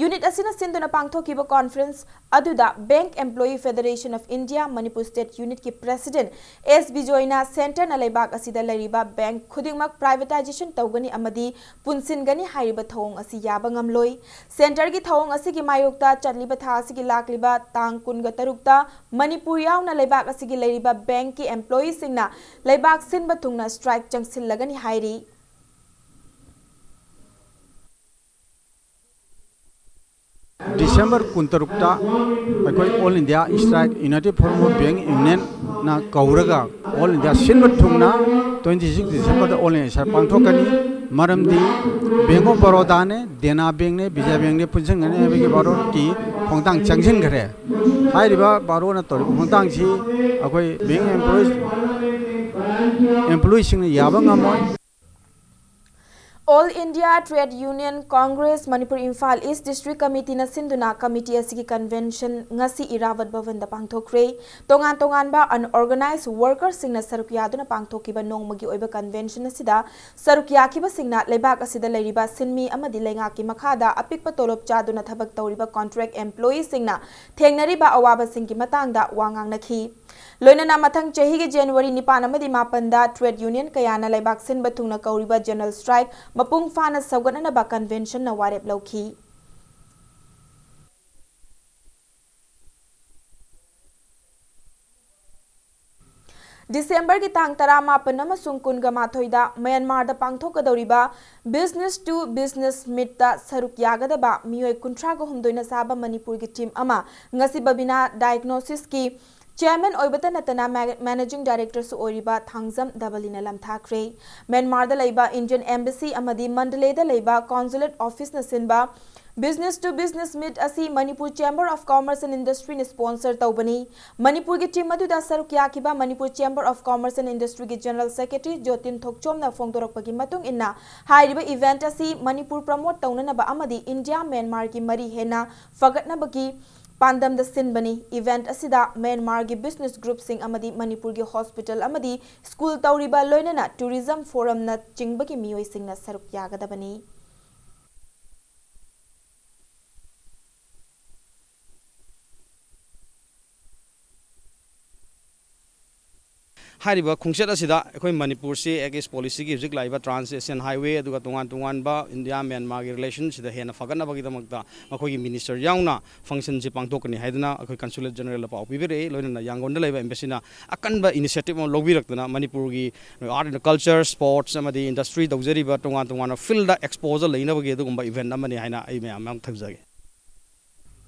Unit ꯑꯁꯤꯅ ꯁꯤꯟꯗꯨꯅ ꯄꯥꯡꯊꯣꯛꯈꯤꯕ conference ꯑꯗꯨꯗ Bank Employee Federation of India Manipur State Unitꯀꯤ President S ꯕꯤꯖꯣꯏꯅ centreꯅ ꯂꯩꯕꯥꯛ ꯑꯁꯤꯗ ꯂꯩꯔꯤꯕ bank ꯈꯨꯗꯤꯡꯃꯛ privatization ꯇꯧꯒꯅꯤ ꯑꯃꯗꯤ ꯄꯨꯟꯁꯤꯟꯒꯅꯤ ꯍꯥꯏꯔꯤꯕ ꯊꯧꯑꯣꯡ ꯑꯁꯤ ꯌꯥꯕ ꯉꯝꯂꯣꯏ꯫ Centreꯒꯤ ꯊꯧꯑꯣꯡ ꯑꯁꯤꯒꯤ ꯃꯥꯌꯣꯛꯇ ꯆꯠꯂꯤꯕ ꯊꯥ ꯑꯁꯤꯒꯤ ꯂꯥꯛꯂꯤꯕ ꯇꯥꯡ ꯀꯨꯟꯒ ꯇꯔꯨꯛꯇ ꯃꯅꯤꯄꯨꯔ ꯌꯥꯎꯅ ꯂꯩꯕꯥꯛ ꯑꯁꯤꯒꯤ ꯂꯩꯔꯤꯕ bankꯀꯤ employeeꯁꯤꯡꯅ ꯂꯩꯕꯥꯛ ꯁꯤꯟꯕ ꯊꯨꯡꯅ strike ꯆꯪꯁꯤꯜꯂꯒꯅꯤ ꯍꯥꯏꯔꯤ꯫ December ꯀꯨꯟꯇꯔꯨꯛꯇ ꯑꯩꯈꯣꯏ All India Strike United Forum of Bank Unionꯅ ꯀꯧꯔꯒ All India ꯁꯤꯟꯕ ꯊꯨꯡꯅ twenty six Decemberꯗ All India Strike ꯄꯥꯡꯊꯣꯛꯀꯅꯤ꯫ ꯃꯔꯝꯗꯤ Bank of Barodane, Dena Bankꯅꯦ, Vijaya Bankꯅꯦ ꯄꯨꯟꯁꯤꯟꯒꯅꯤ ꯍꯥꯏꯕꯒꯤ ꯕꯥꯔꯣꯠꯀꯤ ꯈꯣꯡꯊꯥꯡ ꯆꯪꯁꯤꯟꯈ꯭ꯔꯦ꯫ ꯍꯥꯏꯔꯤꯕ ꯕꯥꯔꯣꯠꯅ ꯇꯧꯔꯤꯕ ꯈꯣꯡꯊꯥꯡꯁꯤ ꯑꯩꯈꯣꯏ bank employees, employeeꯁꯤꯡꯅ ꯌꯥꯕ ꯉꯝꯃꯣꯏ꯫ All India Trade Union Congress Manipur Imphal East District Committeeꯅ ꯁꯤꯟꯗꯨꯅ committee ꯑꯁꯤꯒꯤ convention ꯉꯁꯤ ꯏꯔꯥꯕꯠ ꯚꯕꯟꯗ ꯄꯥꯡꯊꯣꯛꯈ꯭ꯔꯦ꯫ ꯇꯣꯉꯥꯟ ꯇꯣꯉꯥꯟꯕ unorganized workersꯁꯤꯡꯅ ꯁꯔꯨꯛ ꯌꯥꯗꯨꯅ ꯄꯥꯡꯊꯣꯛꯈꯤꯕ ꯅꯣꯡꯃꯒꯤ ꯑꯣꯏꯕ convention ꯑꯁꯤꯗ ꯁꯔꯨꯛ ꯌꯥꯈꯤꯕꯁꯤꯡꯅ ꯂꯩꯕꯥꯛ ꯑꯁꯤꯗ ꯂꯩꯔꯤꯕ ꯁꯤꯟꯃꯤ ꯑꯃꯗꯤ ꯂꯩꯉꯥꯛꯀꯤ ꯃꯈꯥꯗ ꯑꯄꯤꯛꯄ ꯇꯣꯂꯣꯞ ꯆꯥꯗꯨꯅ ꯊꯕꯛ ꯇꯧꯔꯤꯕ contract employeeꯁꯤꯡꯅ ꯊꯦꯡꯅꯔꯤꯕ ꯑꯋꯥꯕꯁꯤꯡꯒꯤ ꯃꯇꯥꯡꯗ ꯋꯥ ꯉꯥꯡꯅꯈꯤ꯫ ꯂꯣꯏꯅꯅ ꯃꯊꯪ ꯆꯍꯤꯒꯤ January ꯅꯤꯄꯥꯟ ꯑꯃꯗꯤ ꯃꯥꯄꯟꯗ trade union ꯀꯌꯥꯅ ꯂꯩꯕꯥꯛ ꯁꯤꯟꯕ ꯊꯨꯡꯅ ꯀꯧꯔꯤꯕ general strike ꯃꯄꯨꯡ ꯐꯥꯅ ꯁꯧꯒꯠꯅꯅꯕ conventionꯅ ꯋꯥꯔꯦꯞ ꯂꯧꯈꯤ꯫ Decemberꯒꯤ ꯇꯥꯡ ꯇꯔꯥꯃꯥꯄꯟ ꯑꯃꯁꯨꯡ ꯀꯨꯟꯒ ꯃꯥꯊꯣꯏꯗ ꯃ꯭ꯌꯥꯟꯃꯥꯔꯗ ꯄꯥꯡꯊꯣꯛꯀꯗꯧꯔꯤꯕ Business to Business Meetꯇ ꯁꯔꯨꯛ ꯌꯥꯒꯗꯕ ꯃꯤꯑꯣꯏ ꯀꯨꯟꯊ꯭ꯔꯥꯒ ꯍꯨꯝꯗꯣꯏꯅ ꯁꯥꯕ ꯃꯅꯤꯄꯨꯔꯒꯤ team ꯑꯃ ꯉꯁꯤ ꯕꯕꯤꯅꯥ Diagnosisꯀꯤ chairman ꯑꯣꯏꯕꯇ ꯅꯠꯇꯅ ma-, managing directorꯁꯨ ꯑꯣꯏꯔꯤꯕ ꯊꯥꯡꯖꯝ ꯗꯕꯂꯤꯅ ꯂꯝꯊꯥꯈ꯭ꯔꯦ꯫ ꯃ꯭ꯌꯥꯟꯃꯥꯔꯗ ꯂꯩꯕ Indian Embassy ꯑꯃꯗꯤ ꯃꯟꯗꯂꯦꯗ ꯂꯩꯕ consulate officeꯅ ꯁꯤꯟꯕ Business to Business Meet ꯑꯁꯤ Manipur Chamber of Commerce and Industryꯅ sponsor ꯇꯧꯕꯅꯤ꯫ ꯃꯅꯤꯄꯨꯔꯒꯤ team ꯑꯗꯨꯗ ꯁꯔꯨꯛ ꯌꯥꯈꯤꯕ Manipur Chamber of Commerce and Industryꯒꯤ general secretary ꯖꯣꯇꯤꯟ ꯊꯣꯛꯆꯣꯝꯅ ꯐꯣꯡꯗꯣꯔꯛꯄꯒꯤ ꯃꯇꯨꯡ ꯏꯟꯅ, ꯍꯥꯏꯔꯤꯕ event ꯑꯁꯤ ꯃꯅꯤꯄꯨꯔ promote ꯇꯧꯅꯅꯕ ꯑꯃꯗꯤ ꯏꯟꯗꯤꯌꯥ ꯃ꯭ꯌꯥꯟꯃꯥꯔꯒꯤ ꯃꯔꯤ ꯍꯦꯟꯅ ꯐꯒꯠꯅꯕꯒꯤ ꯄꯥꯟꯗꯝꯗ ꯁꯤꯟꯕꯅꯤ꯫ Event ꯑꯁꯤꯗ ꯃ꯭ꯌꯥꯟꯃꯥꯔꯒꯤ business groupꯁꯤꯡ ꯑꯃꯗꯤ ꯃꯅꯤꯄꯨꯔꯒꯤ hospital ꯑꯃꯗꯤ school ꯇꯧꯔꯤꯕ, ꯂꯣꯏꯅꯅ tourism forumꯅ ꯆꯤꯡꯕꯒꯤ ꯃꯤꯑꯣꯏꯁꯤꯡꯅ ꯁꯔꯨꯛ ꯌꯥꯒꯗꯕꯅꯤ꯫ ꯍꯥꯏꯔꯤꯕ ꯈꯣꯡꯆꯠ ꯑꯁꯤꯗ ꯑꯩꯈꯣꯏ ꯃꯅꯤꯄꯨꯔꯁꯤ Act East Policyꯒꯤ ꯍꯧꯖꯤꯛ ꯂꯥꯛꯏꯕ Trans Asian Highway, ꯑꯗꯨꯒ ꯇꯣꯉꯥꯟ ꯇꯣꯉꯥꯟꯕ ꯏꯟꯗꯤꯌꯥ ꯃ꯭ꯌꯥꯟꯃꯥꯔꯒꯤ relationꯁꯤꯗ ꯍꯦꯟꯅ ꯐꯒꯠꯅꯕꯒꯤꯗꯃꯛꯇ ꯃꯈꯣꯏꯒꯤ minister ꯌꯥꯎꯅ functionꯁꯤ ꯄꯥꯡꯊꯣꯛꯀꯅꯤ ꯍꯥꯏꯗꯨꯅ ꯑꯩꯈꯣꯏ consulate generalꯗ ꯄꯥꯎ ꯄꯤꯕꯤꯔꯛꯏ꯫ ꯂꯣꯏꯅꯅ ꯌꯥꯡꯒꯣꯟꯗ ꯂꯩꯕ embassyꯅ ꯑꯀꯟꯕ initiative ꯑꯃ ꯂꯧꯕꯤꯔꯛꯇꯨꯅ ꯃꯅꯤꯄꯨꯔꯒꯤ art and culture, sports ꯑꯃꯗꯤ industry ꯇꯧꯖꯔꯤꯕ ꯇꯣꯉꯥꯟ ꯇꯣꯉꯥꯟꯕ fieldꯗ exposure ꯂꯩꯅꯕꯒꯤ ꯑꯗꯨꯒꯨꯝꯕ event ꯑꯃꯅꯤ ꯍꯥꯏꯅ ꯑꯩ ꯃꯌꯥꯝ ꯃꯃꯥꯡ ꯊꯝꯖꯒꯦ꯫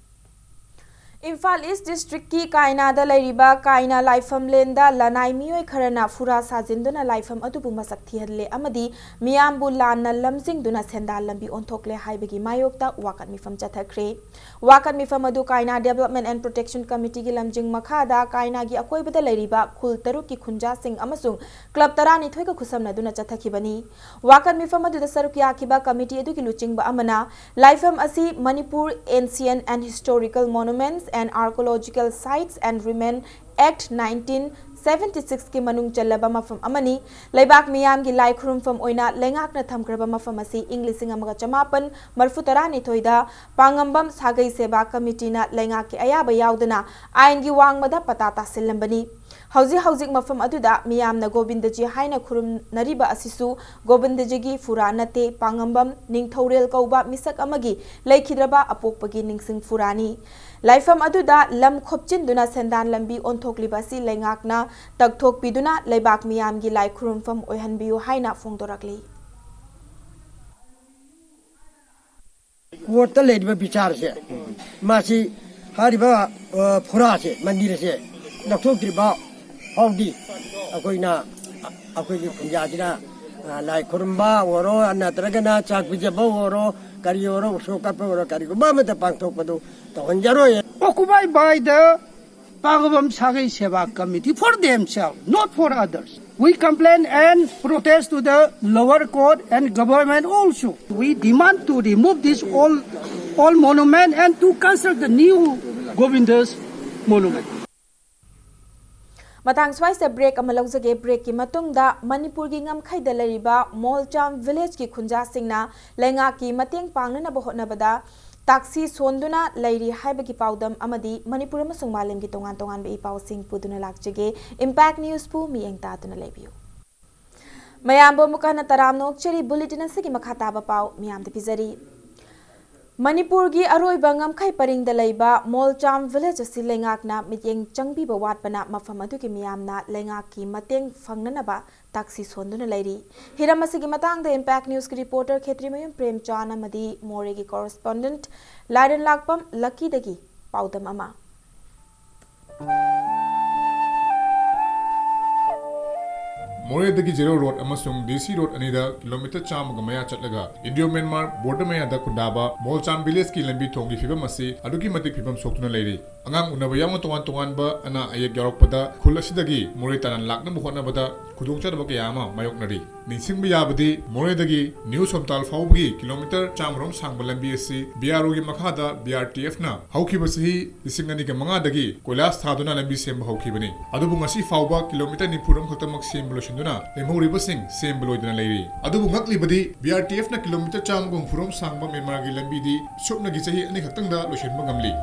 ꯏꯝꯐꯥꯜ ꯏꯁ ꯗꯤꯁꯇ꯭ꯔꯤꯛꯀꯤ ꯀꯥꯏꯅꯥꯗ ꯂꯩꯔꯤꯕ ꯀꯥꯏꯅꯥ ꯂꯥꯏꯐꯝꯂꯦꯟꯗ ꯂꯅꯥꯏ ꯃꯤꯑꯣꯏ ꯈꯔꯅ ꯐꯨꯔꯥ ꯁꯥꯖꯤꯟꯗꯨꯅ ꯂꯥꯏꯐꯝ ꯑꯗꯨꯕꯨ ꯃꯁꯛ ꯊꯤꯍꯜꯂꯦ ꯑꯃꯗꯤ ꯃꯤꯌꯥꯝꯕꯨ ꯂꯥꯟꯅ ꯂꯝꯖꯤꯡꯗꯨꯅ ꯁꯦꯟꯗꯥꯟ ꯂꯝꯕꯤ ꯑꯣꯟꯊꯣꯛꯂꯦ ꯍꯥꯏꯕꯒꯤ ꯃꯥꯌꯣꯛꯇ ꯋꯥꯀꯠ ꯃꯤꯐꯝ ꯆꯠꯊꯈ꯭ꯔꯦ꯫ ꯋꯥꯀꯠ ꯃꯤꯐꯝ ꯑꯗꯨ ꯀꯥꯏꯅꯥ Development and Protection Committeeꯒꯤ ꯂꯝꯖꯤꯡ ꯃꯈꯥꯗ ꯀꯥꯏꯅꯥꯒꯤ ꯑꯀꯣꯏꯕꯗ ꯂꯩꯔꯤꯕ ꯈꯨꯜ ꯇꯔꯨꯛꯀꯤ ꯈꯨꯟꯖꯥꯁꯤꯡ ꯑꯃꯁꯨꯡ ꯀ꯭ꯂꯕ ꯇꯔꯥꯅꯤꯊꯣꯏꯒ ꯈꯨꯠꯁꯝꯅꯗꯨꯅ ꯆꯠꯊꯈꯤꯕꯅꯤ꯫ ꯋꯥꯀꯠ ꯃꯤꯐꯝ ꯑꯗꯨꯗ ꯁꯔꯨꯛ ꯌꯥꯈꯤꯕ ꯀꯃꯤꯇꯤ ꯑꯗꯨꯒꯤ ꯂꯨꯆꯤꯡꯕ ꯑꯃꯅ ꯂꯥꯏꯐꯝ ꯑꯁꯤ Manipur Ancient and Historical Monuments and Archaeological Sites and Remain Act nineteen seventy sixꯀꯤ ꯃꯅꯨꯡ ꯆꯜꯂꯕ ꯃꯐꯝ ꯑꯃꯅꯤ꯫ ꯂꯩꯕꯥꯛ ꯃꯤꯌꯥꯝꯒꯤ ꯂꯥꯏ ꯈꯨꯔꯨꯝꯐꯝ ꯑꯣꯏꯅ ꯂꯩꯉꯥꯛꯅ ꯊꯝꯈ꯭ꯔꯕ ꯃꯐꯝ ꯑꯁꯤ ꯏꯪ ꯂꯤꯁꯤꯡ ꯑꯃꯒ ꯆꯃꯥꯄꯟ ꯃꯔꯤꯐꯨ ꯇꯔꯥꯅꯤꯊꯣꯏꯗ ꯄꯥꯉꯝꯕꯝ ꯁꯥꯒꯩ ꯁꯦꯕꯥ ꯀꯃꯤꯇꯤꯅ ꯂꯩꯉꯥꯛꯀꯤ ꯑꯌꯥꯕ ꯌꯥꯎꯗꯅ ꯑꯥꯏꯟꯒꯤ ꯋꯥꯡꯃꯗ ꯄꯇꯥ ꯇꯥꯁꯤꯜꯂꯝꯕꯅꯤ꯫ ꯍꯧꯖꯤꯛ ꯍꯧꯖꯤꯛ ꯃꯐꯝ ꯑꯗꯨꯗ ꯃꯤꯌꯥꯝꯅ ꯒꯣꯕꯤꯟꯗꯖꯤ ꯍꯥꯏꯅ ꯈꯨꯔꯨꯝꯅꯔꯤꯕ ꯑꯁꯤꯁꯨ ꯒꯣꯕꯤꯟꯗꯖꯤꯒꯤ ꯐꯨꯔꯥ ꯅꯠꯇꯦ, ꯄꯥꯉꯝꯕꯝ ꯅꯤꯡꯊꯧꯔꯦꯜ ꯀꯧꯕ ꯃꯤꯁꯛ ꯑꯃꯒꯤ ꯂꯩꯈꯤꯗ꯭ꯔꯕ ꯑꯄꯣꯛꯄꯒꯤ ꯅꯤꯡꯁꯤꯡ ꯐꯨꯔꯥꯅꯤ꯫ ꯂꯥꯏꯐꯝ ꯑꯗꯨꯗ ꯂꯝ ꯈꯣꯞꯆꯤꯟꯗꯨꯅ ꯁꯦꯟꯗꯥꯟ ꯂꯝꯕꯤ ꯑꯣꯟꯊꯣꯛꯂꯤꯕ ꯑꯁꯤ ꯂꯩꯉꯥꯛꯅ ꯇꯛꯊꯣꯛꯄꯤꯗꯨꯅ ꯂꯩꯕꯥꯛ ꯃꯤꯌꯥꯝꯒꯤ ꯂꯥꯏ ꯈꯨꯔꯨꯝꯐꯝ ꯑꯣꯏꯍꯟꯕꯤꯌꯨ ꯍꯥꯏꯅ ꯐꯣꯡꯗꯣꯔꯛꯂꯤ꯫ ꯀꯣꯔꯠꯇ ꯂꯩꯔꯤꯕ ꯕꯤꯆꯥꯔꯁꯦ, ꯃꯥꯁꯤ ꯍꯥꯏꯔꯤꯕ, ꯑ, ꯐꯨꯔꯥꯁꯦ, ꯃꯟꯗꯤꯔ ꯑꯁꯦ ꯂꯧꯊꯣꯛꯇ꯭ꯔꯤꯕ ꯐꯥꯎꯗꯤ ꯑꯩꯈꯣꯏꯅ, ꯑꯩꯈꯣꯏꯒꯤ ꯈꯨꯟꯖꯥꯁꯤꯅ, ꯑ, ꯂꯥꯏ ꯈꯨꯔꯨꯝꯕ ꯑꯣꯏꯔꯣ, ꯅꯠꯇ꯭ꯔꯒꯅ ꯆꯥꯛ ꯄꯤꯖꯕ ꯑꯣꯏꯔꯣ, ꯀꯔꯤ ꯑꯣꯏꯔꯣ, ꯎꯁꯣꯞ ꯀꯠꯄ ꯑꯣꯏꯔꯣ, ꯀꯔꯤꯒꯨꯝꯕ ꯑꯃꯠꯇ ꯄꯥꯡꯊꯣꯛꯄꯗꯨ ꯇꯧꯍꯟꯖꯔꯣꯏ꯫ Occupied by the Pangabam Sagai Seva Committee for themselves, not for others. We complain and protest to the lower court and government also. We demand to remove this all, all monument and to construct the new Govinda's monument. ꯃꯇꯥꯡ ꯁ꯭ꯋꯥꯏꯁꯤꯗ ꯕ꯭ꯔꯦꯛ ꯑꯃ ꯂꯧꯖꯒꯦ꯫ ꯕ꯭ꯔꯦꯛꯀꯤ ꯃꯇꯨꯡꯗ ꯃꯅꯤꯄꯨꯔꯒꯤ ꯉꯝꯈꯩꯗ ꯂꯩꯔꯤꯕ ꯃꯣꯜꯆꯥꯝ ꯚꯤꯂꯦꯖꯀꯤ ꯈꯨꯟꯖꯥꯁꯤꯡꯅ ꯂꯩꯉꯥꯛꯀꯤ ꯃꯇꯦꯡ ꯄꯥꯡꯅꯅꯕ ꯍꯣꯠꯅꯕꯗ ꯇꯥꯛꯁꯤ ꯁꯣꯟꯗꯨꯅ ꯂꯩꯔꯤ ꯍꯥꯏꯕꯒꯤ ꯄꯥꯎꯗꯝ ꯑꯃꯗꯤ ꯃꯅꯤꯄꯨꯔ ꯑꯃꯁꯨꯡ ꯃꯥꯂꯦꯝꯒꯤ ꯇꯣꯉꯥꯟ ꯇꯣꯉꯥꯟꯕ ꯏ ꯄꯥꯎꯁꯤꯡ ꯄꯨꯗꯨꯅ ꯂꯥꯛꯆꯒꯦ꯫ ꯏꯝꯄꯦꯛ ꯅ꯭ꯌꯨꯁꯄꯨ ꯃꯤꯠꯌꯦꯡ ꯇꯥꯗꯨꯅ ꯂꯩꯕꯤꯌꯨ꯫ ꯃꯌꯥꯝꯕꯨ ꯑꯃꯨꯛ ꯍꯟꯅ ꯇꯔꯥꯝꯅ ꯑꯣꯛꯆꯔꯤ꯫ ꯕꯨꯂꯦꯇꯤꯟ ꯑꯁꯤꯒꯤ ꯃꯈꯥ ꯇꯥꯕ ꯄꯥꯎ ꯃꯤꯌꯥꯝꯗ ꯄꯤꯖꯔꯤ꯫ ꯃꯅꯤꯄꯨꯔꯒꯤ ꯑꯔꯣꯏꯕ ꯉꯝꯈꯩ ꯄꯔꯤꯡꯗ ꯂꯩꯕ ꯃꯣꯜꯆꯥꯝ ꯚꯤꯂꯦꯖ ꯑꯁꯤ ꯂꯩꯉꯥꯛꯅ ꯃꯤꯠꯌꯦꯡ ꯆꯪꯕꯤꯕ ꯋꯥꯠꯄꯅ ꯃꯐꯝ ꯑꯗꯨꯒꯤ ꯃꯤꯌꯥꯝꯅ ꯂꯩꯉꯥꯛꯀꯤ ꯃꯇꯦꯡ ꯐꯪꯅꯅꯕ ꯇꯥꯛꯁꯤ ꯁꯣꯟꯗꯨꯅ ꯂꯩꯔꯤ꯫ ꯍꯤꯔꯝ ꯑꯁꯤꯒꯤ ꯃꯇꯥꯡꯗ ꯏꯝꯄꯦꯛ ꯅ꯭ꯌꯨꯁꯀꯤ ꯔꯤꯄꯣꯔꯇꯔ ꯈꯦꯇ꯭ꯔꯤꯃꯌꯨꯝ ꯄ꯭ꯔꯦꯝꯆꯥꯟ ꯑꯃꯗꯤ ꯃꯣꯔꯦꯒꯤ ꯀꯣꯔꯦꯁꯄꯣꯟꯗꯦꯟꯠ ꯂꯥꯏꯔꯦꯟꯂꯥꯛꯄꯝ ꯂꯛꯀꯤꯗꯒꯤ ꯄꯥꯎꯗꯝ ꯑꯃ꯫ ꯃꯣꯔꯦꯗꯒꯤ ꯖꯦꯔꯣ ꯔꯣꯗ ꯑꯃꯁꯨꯡ ꯗꯤ ꯁꯤ ꯔꯣꯗ ꯑꯅꯤꯗ ꯀꯤꯂꯣꯃꯤꯇꯔ ꯆꯥꯝꯃꯒ ꯃꯌꯥ ꯆꯠꯂꯒ ꯏꯟꯗꯤꯌꯣ ꯃ꯭ꯌꯥꯟꯃꯥꯔ ꯕꯣꯔꯗꯔ ꯃꯌꯥꯗ ꯈꯨꯟꯗꯥꯕ ꯃꯣꯜꯆꯥꯝ ꯚꯤꯂꯦꯖꯀꯤ ꯂꯝꯕꯤ ꯊꯣꯡꯒꯤ ꯐꯤꯕꯝ ꯑꯁꯤ ꯑꯗꯨꯛꯀꯤ ꯃꯇꯤꯛ ꯐꯤꯕꯝ ꯁꯣꯛꯇꯨꯅ ꯂꯩꯔꯤ꯫ ꯑꯉꯥꯡ ꯎꯅꯕ ꯌꯥꯎꯅ ꯇꯣꯉꯥꯟ ꯇꯣꯉꯥꯟꯕ ꯑꯅꯥ ꯑꯌꯦꯛ ꯌꯥꯎꯔꯛꯄꯗ ꯈꯨꯜ ꯑꯁꯤꯗꯒꯤ ꯃꯣꯔꯦ ꯇꯥꯟꯅ ꯂꯥꯛꯅꯕ ꯍꯣꯠꯅꯕꯗ ꯈꯨꯗꯣꯡꯆꯥꯗꯕ ꯀꯌꯥ ꯑꯃ ꯃꯥꯌꯣꯛꯅꯔꯤ꯫ ꯅꯤꯡꯁꯤꯡꯕ ꯌꯥꯕꯗꯤ, ꯃꯣꯔꯦꯗꯒꯤ ꯅ꯭ꯌꯨ ꯁꯣꯝꯇꯥꯜ ꯐꯥꯎꯕꯒꯤ ꯀꯤꯂꯣꯃꯤꯇꯔ ꯆꯥꯝꯃꯔꯣꯝ ꯁꯥꯡꯕ ꯂꯝꯕꯤ ꯑꯁꯤ ꯕꯤ ꯑꯥꯔ ꯑꯣꯒꯤ ꯃꯈꯥꯗ ꯕꯤ ꯑꯥꯔ ꯇꯤ ꯑꯦꯐꯅ ꯍꯧꯈꯤꯕ ꯆꯍꯤ ꯂꯤꯁꯤꯡ ꯑꯅꯤꯒ ꯃꯉꯥꯗꯒꯤ ꯀꯣꯏꯂꯥꯁ ꯊꯥꯗꯨꯅ ꯂꯝꯕꯤ ꯁꯦꯝꯕ ꯍꯧꯈꯤꯕꯅꯤ꯫ ꯑꯗꯨꯕꯨ ꯉꯁꯤ ꯐꯥꯎꯕ ꯀꯤꯂꯣꯃꯤꯇꯔ ꯅꯤꯐꯨꯔꯣꯝ ꯈꯛꯇꯃꯛ ꯁꯦꯝꯕ ꯂꯣꯏꯁꯤꯟꯗꯨꯅ ꯂꯦꯝꯍꯧꯔꯤꯕꯁꯤꯡ ꯁꯦꯝꯕ ꯂꯣꯏꯗꯅ ꯂꯩꯔꯤ꯫ ꯑꯗꯨꯕꯨ ꯉꯛꯂꯤꯕꯗꯤ, ꯕꯤ ꯑꯥꯔ ꯇꯤ ꯑꯦꯐꯅ ꯀꯤꯂꯣꯃꯤꯇꯔ ꯆꯥꯝꯃꯒ ꯍꯨꯝꯐꯨꯔꯣꯝ ꯁꯥꯡꯕ ꯃ꯭ꯌꯥꯟꯃꯥꯔꯒꯤ ꯂꯝꯕꯤꯗꯤ ꯁꯨꯞꯅꯒꯤ ꯆꯍꯤ ꯑꯅꯤ ꯈꯛꯇꯪꯗ ꯂꯣꯏꯁꯤꯟꯕ ꯉꯝꯂꯤ꯫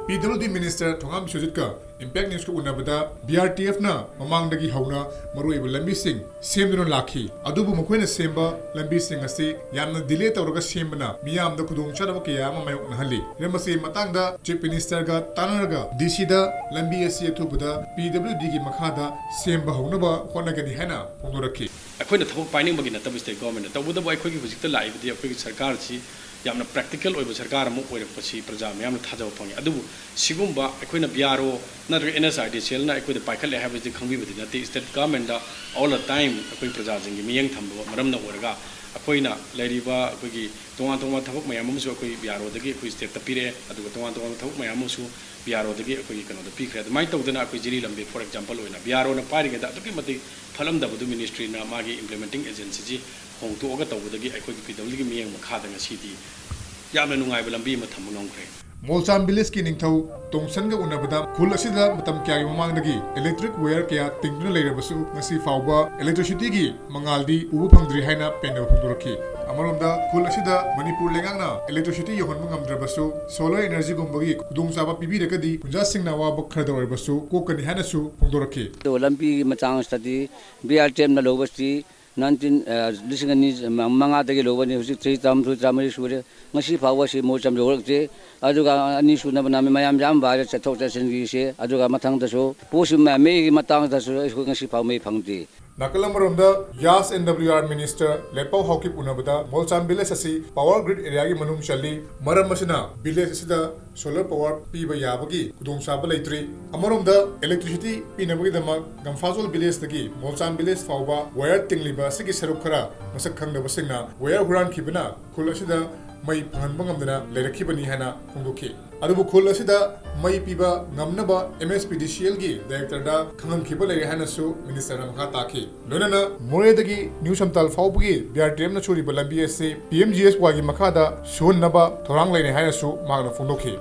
ꯄꯤ ꯗꯕ꯭ꯂꯤꯎ ꯗꯤ ꯃꯤꯅꯤꯁꯇꯔ ꯊꯣꯉꯥꯝ ꯕꯤꯁ꯭ꯋꯖꯤꯠꯀ ꯏꯝꯄꯦꯛ ꯅ꯭ꯌꯨꯁꯀ ꯎꯅꯕꯗ, ꯕꯤ ꯑꯥꯔ ꯇꯤ ꯑꯦꯐꯅ ꯃꯃꯥꯡꯗꯒꯤ ꯍꯧꯅ ꯃꯔꯨꯑꯣꯏꯕ ꯂꯝꯕꯤꯁꯤꯡ ꯁꯦꯝꯗꯨꯅ ꯂꯥꯛꯈꯤ꯫ ꯑꯗꯨꯕꯨ ꯃꯈꯣꯏꯅ ꯁꯦꯝꯕ ꯂꯝꯕꯤꯁꯤꯡ ꯑꯁꯤ ꯌꯥꯝꯅ ꯗꯤꯂꯦ ꯇꯧꯔꯒ ꯁꯦꯝꯕꯅ ꯃꯤꯌꯥꯝꯗ ꯈꯨꯗꯣꯡꯆꯥꯗꯕ ꯀꯌꯥ ꯑꯃ ꯃꯥꯌꯣꯛꯅꯍꯜꯂꯤ꯫ ꯃꯔꯝ ꯑꯁꯤꯒꯤ ꯃꯇꯥꯡꯗ ꯆꯤꯐ ꯃꯤꯅꯤꯁꯇꯔꯒ ꯇꯥꯟꯅꯔꯒ ꯗꯤ ꯁꯤꯗ ꯂꯝꯕꯤ ꯑꯁꯤ ꯑꯊꯨꯕꯗ ꯄꯤ ꯗꯕ꯭ꯂꯤꯎ ꯗꯤꯒꯤ ꯃꯈꯥꯗ ꯁꯦꯝꯕ ꯍꯧꯅꯕ ꯍꯣꯠꯅꯒꯅꯤ ꯍꯥꯏꯅ ꯐꯣꯡꯗꯣꯔꯛꯈꯤ꯫ ꯑꯩꯈꯣꯏꯅ ꯊꯕꯛ ꯄꯥꯏꯅꯤꯡꯕꯒꯤ ꯅꯠꯇꯕ ꯁ꯭ꯇꯦꯠ ꯒꯣꯔꯃꯦꯟꯠꯅ, ꯇꯧꯕꯇꯕꯨ ꯑꯩꯈꯣꯏꯒꯤ ꯍꯧꯖꯤꯛꯇ ꯂꯥꯛꯏꯕꯗꯤ ꯑꯩꯈꯣꯏꯒꯤ ꯁꯔꯀꯥꯔꯁꯤ ꯌꯥꯝꯅ ꯄ꯭ꯔꯦꯛꯇꯤꯀꯦꯜ ꯑꯣꯏꯕ ꯁꯔꯀꯥꯔ ꯑꯃ ꯑꯣꯏꯔꯛꯄꯁꯤ ꯄ꯭ꯔꯖꯥ ꯃꯌꯥꯝꯅ ꯊꯥꯖꯕ ꯐꯪꯉꯤ꯫ ꯑꯗꯨꯕꯨ ꯁꯤꯒꯨꯝꯕ ꯑꯩꯈꯣꯏꯅ ꯕꯤ ꯑꯥꯔ ꯑꯣ ꯅꯠꯇ꯭ꯔꯒ ꯑꯦꯟ ꯑꯦꯁ ꯑꯥꯏ ꯗꯤ ꯁꯤ ꯑꯦꯜꯅ ꯑꯩꯈꯣꯏꯗ ꯄꯥꯏꯈꯠꯂꯦ ꯍꯥꯏꯕꯁꯤꯗꯤ ꯈꯪꯕꯤꯕꯗꯤ ꯅꯠꯇꯦ꯫ ꯁ꯭ꯇꯦꯠ ꯒꯣꯔꯃꯦꯟꯠꯇ all the time ꯑꯩꯈꯣꯏ ꯄ꯭ꯔꯖꯥꯁꯤꯡꯒꯤ ꯃꯤꯠꯌꯦꯡ ꯊꯝꯕ ꯃꯔꯝꯅ ꯑꯣꯏꯔꯒ ꯑꯩꯈꯣꯏꯅ ꯂꯩꯔꯤꯕ ꯑꯩꯈꯣꯏꯒꯤ ꯇꯣꯉꯥꯟ ꯇꯣꯉꯥꯟꯕ ꯊꯕꯛ ꯃꯌꯥꯝ ꯑꯃꯁꯨ ꯑꯩꯈꯣꯏ ꯕꯤ ꯑꯥꯔ ꯑꯣꯗꯒꯤ ꯑꯩꯈꯣꯏ ꯁ꯭ꯇꯦꯠꯇ ꯄꯤꯔꯛꯑꯦ꯫ ꯑꯗꯨꯒ ꯇꯣꯉꯥꯟ ꯇꯣꯉꯥꯟꯕ ꯊꯕꯛ ꯃꯌꯥꯝ ꯑꯃꯁꯨ ꯕꯤ ꯑꯥꯔ ꯑꯣꯗꯒꯤ ꯑꯩꯈꯣꯏꯒꯤ ꯀꯩꯅꯣꯗ ꯄꯤꯈ꯭ꯔꯦ꯫ ꯑꯗꯨꯃꯥꯏꯅ ꯇꯧꯗꯅ ꯑꯩꯈꯣꯏ ꯖꯤꯔꯤ ꯂꯝꯕꯤ, for example ꯑꯣꯏꯅ, ꯕꯤ ꯑꯥꯔ ꯑꯣꯅ ꯄꯥꯏꯔꯤꯉꯩꯗ ꯑꯗꯨꯛꯀꯤ ꯃꯇꯤꯛ ꯐꯠꯂꯝꯗꯕꯗꯨ ꯃꯤꯅꯤꯁꯇ꯭ꯔꯤꯅ ꯃꯥꯒꯤ ꯏꯝꯄ꯭ꯂꯤꯃꯦꯟꯇꯤꯡ ꯑꯦꯖꯦꯟꯁꯤꯁꯤ ꯍꯣꯡꯗꯣꯛꯑꯒ ꯇꯧꯕꯗꯒꯤ ꯑꯩꯈꯣꯏꯒꯤ ꯄꯤ ꯗꯕ꯭ꯂꯤꯎꯒꯤ ꯃꯤꯠꯌꯦꯡ ꯃꯈꯥꯗ ꯉꯁꯤꯗꯤ ꯌꯥꯝꯅ ꯅꯨꯡꯉꯥꯏꯕ ꯂꯝꯕꯤ ꯑꯃ ꯊꯝꯕ ꯉꯝꯈ꯭ꯔꯦ꯫ ꯃꯣꯜꯆꯥꯝ ꯚꯤꯂꯦꯖꯀꯤ ꯅꯤꯡꯊꯧ ꯇꯣꯡꯁꯟꯒ ꯎꯅꯕꯗ ꯈꯨꯜ ꯑꯁꯤꯗ ꯃꯇꯝ ꯀꯌꯥꯒꯤ ꯃꯃꯥꯡꯗꯒꯤ ꯏꯂꯦꯛꯇ꯭ꯔꯤꯛ ꯋꯥꯌꯔ ꯀꯌꯥ ꯇꯤꯡꯗꯨꯅ ꯂꯩꯔꯕꯁꯨ ꯉꯁꯤ ꯐꯥꯎꯕ ꯏꯂꯦꯛꯇ꯭ꯔꯤꯁꯤꯇꯤꯒꯤ ꯃꯉꯥꯜꯗꯤ ꯎꯕ ꯐꯪꯗ꯭ꯔꯤ ꯍꯥꯏꯅ ꯄꯦꯟꯗꯕ ꯐꯣꯡꯗꯣꯔꯛꯈꯤ꯫ ꯑꯃꯔꯣꯝꯗ, ꯈꯨꯜ ꯑꯁꯤꯗ ꯃꯅꯤꯄꯨꯔ ꯂꯩꯉꯥꯛꯅ ꯏꯂꯦꯛꯇ꯭ꯔꯤꯁꯤꯇꯤ ꯌꯧꯍꯟꯕ ꯉꯝꯗ꯭ꯔꯕꯁꯨ, ꯁꯣꯂꯔ ꯏꯅꯔꯖꯤꯒꯨꯝꯕꯒꯤ ꯈꯨꯗꯣꯡꯆꯥꯕ ꯄꯤꯕꯤꯔꯒꯗꯤ ꯈꯨꯟꯖꯥꯁꯤꯡꯅ ꯑꯋꯥꯕ ꯈꯔꯗ ꯑꯣꯏꯔꯕꯁꯨ ꯀꯣꯛꯀꯅꯤ ꯍꯥꯏꯅꯁꯨ ꯐꯣꯡꯗꯣꯔꯛꯈꯤ꯫ ꯑꯗꯣ ꯂꯝꯕꯤꯒꯤ ꯃꯇꯥꯡꯁꯤꯗꯗꯤ ꯕꯤ ꯑꯥꯔ ꯇꯤ ꯑꯦꯝꯅ ꯂꯧꯕꯁꯤ ꯅꯥꯏꯟꯇꯤꯟ, ꯑ, ꯂꯤꯁꯤꯡ ꯑꯅꯤ ꯃꯉꯥꯗꯒꯤ ꯂꯧꯕꯅꯤ, ꯍꯧꯖꯤꯛ ꯆꯍꯤ ꯇꯔꯥꯃꯥꯊꯣꯏ, ꯇꯔꯥꯃꯔꯤ ꯁꯨꯔꯦ꯫ ꯉꯁꯤ ꯐꯥꯎꯕ ꯁꯤ ꯃꯣꯜꯆꯝ ꯌꯧꯔꯛꯇꯦ꯫ ꯑꯗꯨꯒ ꯑꯅꯤꯁꯨꯅꯕꯅ ꯃꯌꯥꯝ ꯌꯥꯝ ꯋꯥꯔꯦ ꯆꯠꯊꯣꯛ ꯆꯠꯁꯤꯟꯒꯤꯁꯦ꯫ ꯑꯗꯨꯒ ꯃꯊꯪꯗꯁꯨ ꯄꯣꯠꯁꯤ ꯃ-, ꯃꯩꯒꯤ ꯃꯇꯥꯡꯗꯁꯨ ꯑꯩꯈꯣꯏ ꯉꯁꯤ ꯐꯥꯎ ꯃꯩ ꯐꯪꯗꯦ꯫ ꯅꯥꯀꯜ ꯑꯃꯔꯣꯝꯗ, ꯌꯥꯁ N W R minister Letpao Haokip ꯎꯅꯕꯗ ꯃꯣꯜꯆꯥꯝ ꯚꯤꯂꯦꯖ ꯑꯁꯤ ꯄꯥꯋꯔ ꯒ꯭ꯔꯤꯗ ꯑꯦꯔꯤꯌꯥꯒꯤ ꯃꯅꯨꯡ ꯆꯜꯂꯤ꯫ ꯃꯔꯝ ꯑꯁꯤꯅ ꯚꯤꯂꯦꯖ ꯑꯁꯤꯗ ꯁꯣꯂꯔ ꯄꯥꯋꯔ ꯄꯤꯕ ꯌꯥꯕꯒꯤ ꯈꯨꯗꯣꯡꯆꯥꯕ ꯂꯩꯇ꯭ꯔꯤ꯫ ꯑꯃꯔꯣꯝꯗ, ꯏꯂꯦꯛꯇ꯭ꯔꯤꯁꯤꯇꯤ ꯄꯤꯅꯕꯒꯤꯗꯃꯛ ꯒꯝꯐꯥꯖꯣꯜ ꯚꯤꯂꯦꯖꯇꯒꯤ ꯃꯣꯜꯆꯥꯝ ꯚꯤꯂꯦꯖ ꯐꯥꯎꯕ ꯋꯥꯌꯔ ꯇꯤꯡꯂꯤꯕ ꯑꯁꯤꯒꯤ ꯁꯔꯨꯛ ꯈꯔ ꯃꯁꯛ ꯈꯪꯗꯕꯁꯤꯡꯅ ꯋꯥꯌꯔ ꯍꯨꯔꯥꯟꯈꯤꯕꯅ ꯈꯨꯜ ꯑꯁꯤꯗ ꯃꯩ ꯐꯪꯍꯟꯕ ꯉꯝꯗꯅ ꯂꯩꯔꯛꯈꯤꯕꯅꯤ ꯍꯥꯏꯅ ꯐꯣꯡꯗꯣꯛꯈꯤ꯫ ꯑꯗꯨꯕꯨ ꯈꯨꯜ ꯑꯁꯤꯗ ꯃꯩ ꯄꯤꯕ ꯉꯝꯅꯕ ꯑꯦꯝ ꯑꯦꯁ ꯄꯤ ꯗꯤ ꯁꯤ ꯑꯦꯜꯒꯤ ꯗꯥꯏꯔꯦꯛꯇꯔꯗ ꯈꯪꯍꯟꯈꯤꯕ ꯂꯩꯔꯦ ꯍꯥꯏꯅꯁꯨ ꯃꯤꯅꯤꯁꯇꯔꯅ ꯃꯈꯥ ꯇꯥꯈꯤ꯫ ꯂꯣꯏꯅꯅ ꯃꯣꯔꯦꯗꯒꯤ ꯅ꯭ꯌꯨ ꯁꯝꯇꯥꯜ ꯐꯥꯎꯕꯒꯤ ꯕꯤ ꯑꯥꯔ ꯇꯤ ꯑꯦꯝꯅ ꯁꯨꯔꯤꯕ ꯂꯝꯕꯤ ꯑꯁꯤ ꯄꯤ ꯑꯦꯝ ꯖꯤ ꯑꯦꯁ ꯋꯥꯏꯒꯤ ꯃꯈꯥꯗ ꯁꯨꯍꯟꯅꯕ ꯊꯧꯔꯥꯡ ꯂꯩꯔꯦ ꯍꯥꯏꯅꯁꯨ ꯃꯍꯥꯛꯅ ꯐꯣꯡꯗꯣꯛꯈꯤ꯫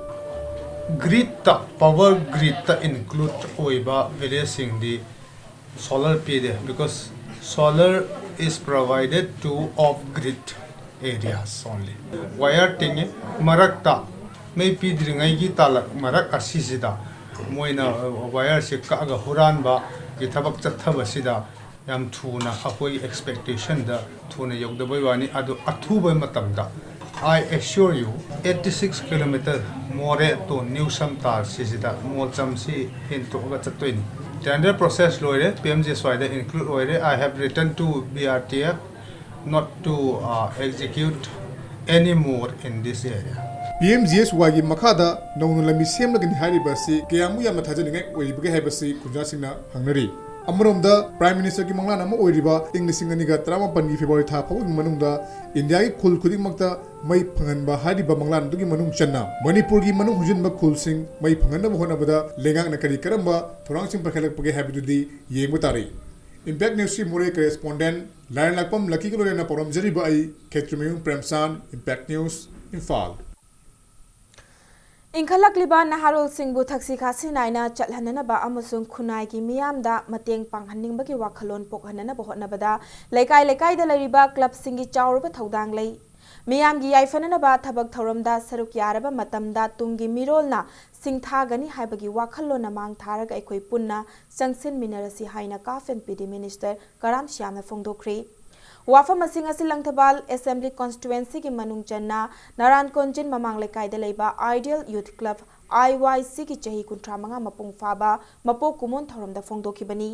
ꯒ꯭ꯔꯤꯠꯇ, ꯄꯥꯋꯔ ꯒ꯭ꯔꯤꯠꯇ ꯏꯟꯀ꯭ꯂꯨꯗ ꯑꯣꯏꯕ ꯚꯤꯂꯦꯖꯁꯤꯡꯗꯤ ꯁꯣꯂꯔ ꯄꯤꯗꯦ, because solar is provided to off grid areas only. ꯋꯥꯌꯔ ꯇꯤꯡꯉꯤ꯫ ꯃꯔꯛꯇ, ꯃꯩ ꯄꯤꯗ꯭ꯔꯤꯉꯩꯒꯤ ꯇꯥꯂꯛ ꯃꯔꯛ ꯑꯁꯤꯁꯤꯗ ꯃꯣꯏꯅ ꯋꯥꯌꯔꯁꯦ ꯀꯛꯑꯒ ꯍꯨꯔꯥꯟꯕꯒꯤ ꯊꯕꯛ ꯆꯠꯊꯕꯁꯤꯗ ꯌꯥꯝ ꯊꯨꯅ ꯑꯩꯈꯣꯏꯒꯤ ꯑꯦꯛꯁꯄꯦꯛꯇꯦꯁꯟꯗ ꯊꯨꯅ ꯌꯧꯗꯕꯩ ꯋꯥꯅꯤ꯫ ꯑꯗꯨ ꯑꯊꯨꯕ ꯃꯇꯝꯗ, I assure you, eighty six kilometer ꯃꯣꯔꯦ to ꯅ꯭ꯌꯨ ꯁꯝꯇꯥꯜ ꯁꯤꯁꯤꯗ ꯃꯣꯜꯆꯝꯁꯤ ꯍꯦꯟꯇꯣꯛꯑꯒ ꯆꯠꯇꯣꯏꯅꯤ꯫ Tender process ꯂꯣꯏꯔꯦ, ꯄꯤ ꯑꯦꯝ ꯖꯤ ꯑꯦꯁ ꯋꯥꯏꯗ include ꯑꯣꯏꯔꯦ꯫ I have written to B R T F not to, uh, execute any more in this area. P M G S ꯋꯥꯏꯒꯤ ꯃꯈꯥꯗ ꯅꯧꯅ ꯂꯝꯕꯤ ꯁꯦꯝꯂꯒꯅꯤ ꯍꯥꯏꯔꯤꯕ ꯑꯁꯤ ꯀꯌꯥꯃꯨꯛ ꯌꯥꯝꯅ ꯊꯥꯖꯅꯤꯡꯉꯥꯏ ꯑꯣꯏꯔꯤꯕꯒꯦ ꯍꯥꯏꯕꯁꯤ ꯈꯨꯟꯖꯥꯁꯤꯡꯅ ꯍꯪꯅꯔꯤ꯫ ꯑꯃꯔꯣꯝꯗ, ꯄ꯭ꯔꯥꯏꯝ ꯃꯤꯅꯤꯁꯇꯔꯒꯤ ꯃꯪꯂꯥꯟ ꯑꯃ ꯑꯣꯏꯔꯤꯕ ꯏꯪ ꯂꯤꯁꯤꯡ ꯑꯅꯤꯒ ꯇꯔꯥꯃꯥꯄꯟꯒꯤ ꯐꯦꯕ꯭ꯔꯨꯋꯥꯔꯤ ꯊꯥ ꯐꯥꯎꯕꯒꯤ ꯃꯅꯨꯡꯗ ꯏꯟꯗꯤꯌꯥꯒꯤ ꯈꯨꯜ ꯈꯨꯗꯤꯡꯃꯛꯇ ꯃꯩ ꯐꯪꯍꯟꯕ ꯍꯥꯏꯔꯤꯕ ꯃꯪꯂꯥꯟ ꯑꯗꯨꯒꯤ ꯃꯅꯨꯡ ꯆꯟꯅ ꯃꯅꯤꯄꯨꯔꯒꯤ ꯃꯅꯨꯡ ꯍꯨꯖꯤꯟꯕ ꯈꯨꯜꯁꯤꯡ ꯃꯩ ꯐꯪꯍꯟꯅꯕ ꯍꯣꯠꯅꯕꯗ ꯂꯩꯉꯥꯛꯅ ꯀꯔꯤ ꯀꯔꯝꯕ ꯊꯧꯔꯥꯡꯁꯤꯡ ꯄꯥꯏꯈꯠꯂꯛꯄꯒꯦ ꯍꯥꯏꯕꯗꯨꯗꯤ ꯌꯦꯡꯕ ꯇꯥꯔꯤ꯫ Impact News ꯀꯤ ꯃꯣꯔꯦ correspondent ꯂꯥꯏꯔꯦꯟꯂꯥꯛꯄꯝ ꯂꯛꯀꯤꯒ ꯂꯣꯏꯅꯅ ꯄꯥꯎꯗꯝꯖꯔꯤꯕ ꯑꯩ ꯈꯦꯇ꯭ꯔꯤꯃꯌꯨꯝ ꯄ꯭ꯔꯦꯝꯆꯥꯟ, Impact News, ꯏꯝꯐꯥꯜ꯫ ꯏꯟꯈꯠꯂꯛꯂꯤꯕ ꯅꯍꯥꯔꯣꯜꯁꯤꯡꯕꯨ ꯊꯛꯁꯤ ꯈꯥꯁꯤ ꯅꯥꯏꯅ ꯆꯠꯍꯟꯅꯅꯕ ꯑꯃꯁꯨꯡ ꯈꯨꯟꯅꯥꯏꯒꯤ ꯃꯤꯌꯥꯝꯗ ꯃꯇꯦꯡ ꯄꯥꯡꯍꯟꯅꯤꯡꯕꯒꯤ ꯋꯥꯈꯜꯂꯣꯟ ꯄꯣꯛꯍꯟꯅꯅꯕ ꯍꯣꯠꯅꯕꯗ ꯂꯩꯀꯥꯏ ꯂꯩꯀꯥꯏꯗ ꯂꯩꯔꯤꯕ ꯀ꯭ꯂꯕꯁꯤꯡꯒꯤ ꯆꯥꯎꯔꯕ ꯊꯧꯗꯥꯡ ꯂꯩ꯫ ꯃꯤꯌꯥꯝꯒꯤ ꯌꯥꯏꯐꯅꯅꯕ ꯊꯕꯛ ꯊꯧꯔꯝꯗ ꯁꯔꯨꯛ ꯌꯥꯔꯕ ꯃꯇꯝꯗ ꯇꯨꯡꯒꯤ ꯃꯤꯔꯣꯜꯅ ꯁꯤꯡꯊꯥꯒꯅꯤ ꯍꯥꯏꯕꯒꯤ ꯋꯥꯈꯜꯂꯣꯟꯅ ꯃꯥꯡ ꯊꯥꯔꯒ ꯑꯩꯈꯣꯏ ꯄꯨꯟꯅ ꯆꯪꯁꯤꯟꯃꯤꯟꯅꯔꯁꯤ ꯍꯥꯏꯅ CAF and PD Minister ꯀꯔꯥꯝ ꯁ꯭ꯌꯥꯝꯅ ꯐꯣꯡꯗꯣꯛꯈ꯭ꯔꯤ꯫ ꯋꯥꯐꯝ ꯑꯁꯤꯡ ꯑꯁꯤ ꯂꯪꯊꯕꯥꯜ Assembly Constituencyꯒꯤ ꯃꯅꯨꯡ ꯆꯟꯅ ꯅꯔꯥꯟ ꯀꯣꯟꯖꯤꯟ ꯃꯃꯥꯡ ꯂꯩꯀꯥꯏꯗ ꯂꯩꯕ Ideal Youth Club, IYCꯒꯤ ꯆꯍꯤ ꯀꯨꯟꯊ꯭ꯔꯥ ꯃꯉꯥ ꯃꯄꯨꯡ ꯐꯥꯕ ꯃꯄꯣꯛ ꯀꯨꯝꯑꯣꯟ ꯊꯧꯔꯝꯗ ꯐꯣꯡꯗꯣꯛꯈꯤꯕꯅꯤ꯫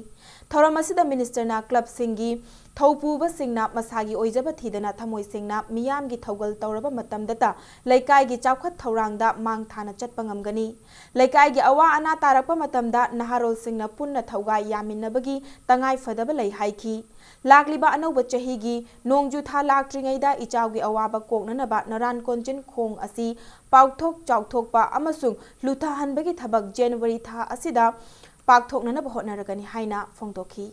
ꯊꯧꯔꯝ ꯑꯁꯤꯗ ministerꯅ clubꯁꯤꯡꯒꯤ ꯊꯧꯄꯨꯕꯁꯤꯡꯅ ꯃꯁꯥꯒꯤ ꯑꯣꯏꯖꯕ ꯊꯤꯗꯅ ꯊꯃꯣꯏ ꯁꯦꯡꯅ ꯃꯤꯌꯥꯝꯒꯤ ꯊꯧꯒꯜ ꯇꯧꯔꯕ ꯃꯇꯝꯗꯇ ꯂꯩꯀꯥꯏꯒꯤ ꯆꯥꯎꯈꯠ ꯊꯧꯔꯥꯡꯗ ꯃꯥꯡ ꯊꯥꯅ ꯆꯠꯄ ꯉꯝꯒꯅꯤ꯫ ꯂꯩꯀꯥꯏꯒꯤ ꯑꯋꯥ ꯑꯅꯥ ꯇꯥꯔꯛꯄ ꯃꯇꯝꯗ ꯅꯍꯥꯔꯣꯜꯁꯤꯡꯅ ꯄꯨꯟꯅ ꯊꯧꯒꯥꯏ ꯌꯥꯃꯤꯟꯅꯕꯒꯤ ꯇꯉꯥꯏ ꯐꯗꯕ ꯂꯩ ꯍꯥꯏꯈꯤ꯫ ꯂꯥꯛꯂꯤꯕ ꯑꯅꯧꯕ ꯆꯍꯤꯒꯤ ꯅꯣꯡꯖꯨ ꯊꯥ ꯂꯥꯛꯇ꯭ꯔꯤꯉꯩꯗ ꯏꯆꯥꯎꯒꯤ ꯑꯋꯥꯕ ꯀꯣꯛꯅꯅꯕ ꯅꯔꯥꯟ ꯀꯣꯟꯖꯤꯟ ꯈꯣꯡ ꯑꯁꯤ ꯄꯥꯎꯊꯣꯛ ꯆꯥꯎꯊꯣꯛꯄ ꯑꯃꯁꯨꯡ ꯂꯨꯊꯍꯟꯕꯒꯤ ꯊꯕꯛ January ꯊꯥ ꯑꯁꯤꯗ ꯄꯥꯛꯊꯣꯛꯅꯅꯕ ꯍꯣꯠꯅꯔꯒꯅꯤ ꯍꯥꯏꯅ ꯐꯣꯡꯗꯣꯛꯈꯤ꯫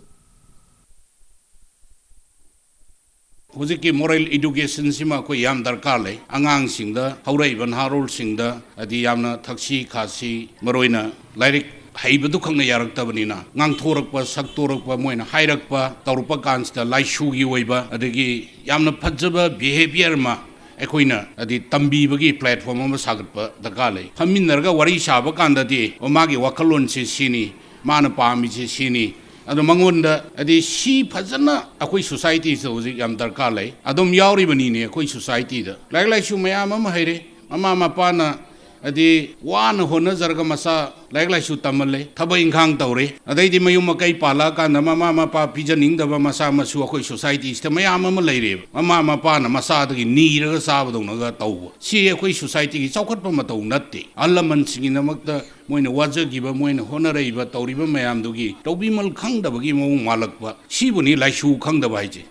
ꯍꯧꯖꯤꯛꯀꯤ moral educationꯁꯤꯃ ꯑꯩꯈꯣꯏ ꯌꯥꯝ ꯗꯔꯀꯥꯔ ꯂꯩ꯫ ꯑꯉꯥꯡꯁꯤꯡꯗ, ꯍꯧꯔꯛꯏꯕ ꯅꯍꯥꯔꯣꯜꯁꯤꯡꯗ ꯍꯥꯏꯗꯤ ꯌꯥꯝꯅ ꯊꯛꯁꯤ ꯈꯥꯁꯤ, ꯃꯔꯨꯑꯣꯏꯅ ꯂꯥꯏꯔꯤꯛ ꯍꯩꯕꯗꯨ ꯈꯛꯅ ꯌꯥꯔꯛꯇꯕꯅꯤꯅ, ꯉꯥꯡꯊꯣꯔꯛꯄ, ꯁꯛꯇꯣꯔꯛꯄ, ꯃꯣꯏꯅ ꯍꯥꯏꯔꯛꯄ, ꯇꯧꯔꯛꯄ ꯀꯥꯟꯁꯤꯗ ꯂꯥꯏꯁꯨꯒꯤ ꯑꯣꯏꯕ, ꯑꯗꯒꯤ ꯌꯥꯝꯅ ꯐꯖꯕ behaviour ꯑꯃ ꯑꯩꯈꯣꯏꯅ ꯍꯥꯏꯗꯤ ꯇꯝꯕꯤꯕꯒꯤ platform ꯑꯃ ꯁꯥꯒꯠꯄ ꯗꯔꯀꯥꯔ ꯂꯩ꯫ ꯐꯝꯃꯤꯟꯅꯔꯒ ꯋꯥꯔꯤ ꯁꯥꯕ ꯀꯥꯟꯗꯗꯤ, "ꯑꯣ, ꯃꯥꯒꯤ ꯋꯥꯈꯜꯂꯣꯟꯁꯤ ꯁꯤꯅꯤ, ꯃꯥꯅ ꯄꯥꯝꯃꯤꯁꯤ ꯁꯤꯅꯤ", ꯑꯗꯣ ꯃꯉꯣꯟꯗ ꯍꯥꯏꯗꯤ ꯁꯤ ꯐꯖꯅ ꯑꯩꯈꯣꯏ societyꯁꯤꯗ ꯍꯧꯖꯤꯛ ꯌꯥꯝ ꯗꯔꯀꯥꯔ ꯂꯩ꯫ ꯑꯗꯨꯝ ꯌꯥꯎꯔꯤꯕꯅꯤꯅꯦ ꯑꯩꯈꯣꯏ societyꯗ꯫ ꯂꯥꯏꯔꯤꯛ ꯂꯥꯏꯁꯨ ꯃꯌꯥꯝ ꯑꯃ ꯍꯩꯔꯦ, ꯃꯃꯥ ꯃꯄꯥꯅ ꯍꯥꯏꯗꯤ ꯋꯥꯅ ꯍꯣꯠꯅꯖꯔꯒ ꯃꯆꯥ ꯂꯥꯏꯔꯤꯛ ꯂꯥꯏꯁꯨ ꯇꯝꯍꯜꯂꯦ, ꯊꯕꯛ ꯏꯪꯈꯥꯡ ꯇꯧꯔꯦ, ꯑꯗꯩꯗꯤ ꯃꯌꯨꯝ ꯃꯀꯩ ꯄꯥꯜꯂꯛꯑꯀꯥꯟꯗ ꯃꯃꯥ ꯃꯄꯥ ꯄꯤꯖꯅꯤꯡꯗꯕ ꯃꯆꯥ ꯃꯁꯨ ꯑꯩꯈꯣꯏ societyꯁꯤꯗ ꯃꯌꯥꯝ ꯑꯃ ꯂꯩꯔꯦꯕ꯫ ꯃꯃꯥ ꯃꯄꯥꯅ ꯃꯆꯥꯗꯒꯤ ꯅꯤꯔꯒ ꯆꯥꯕꯗꯧꯅꯒ ꯇꯧꯕ, ꯁꯤ ꯑꯩꯈꯣꯏ societyꯒꯤ ꯆꯥꯎꯈꯠꯄ ꯃꯇꯧ ꯅꯠꯇꯦ꯫ ꯑꯍꯜ ꯂꯃꯟꯁꯤꯡꯒꯤꯗꯃꯛꯇ ꯃꯣꯏꯅ ꯋꯥꯖꯈꯤꯕ, ꯃꯣꯏꯅ ꯍꯣꯠꯅꯔꯛꯏꯕ, ꯇꯧꯔꯤꯕ ꯃꯌꯥꯝꯗꯨꯒꯤ ꯇꯧꯕꯤꯃꯜ ꯈꯪꯗꯕꯒꯤ ꯃꯑꯣꯡ ꯃꯥꯜꯂꯛꯄ, ꯁꯤꯕꯨꯅꯤ ꯂꯥꯏꯁꯨ ꯈꯪꯗꯕ ꯍꯥꯏꯁꯦ꯫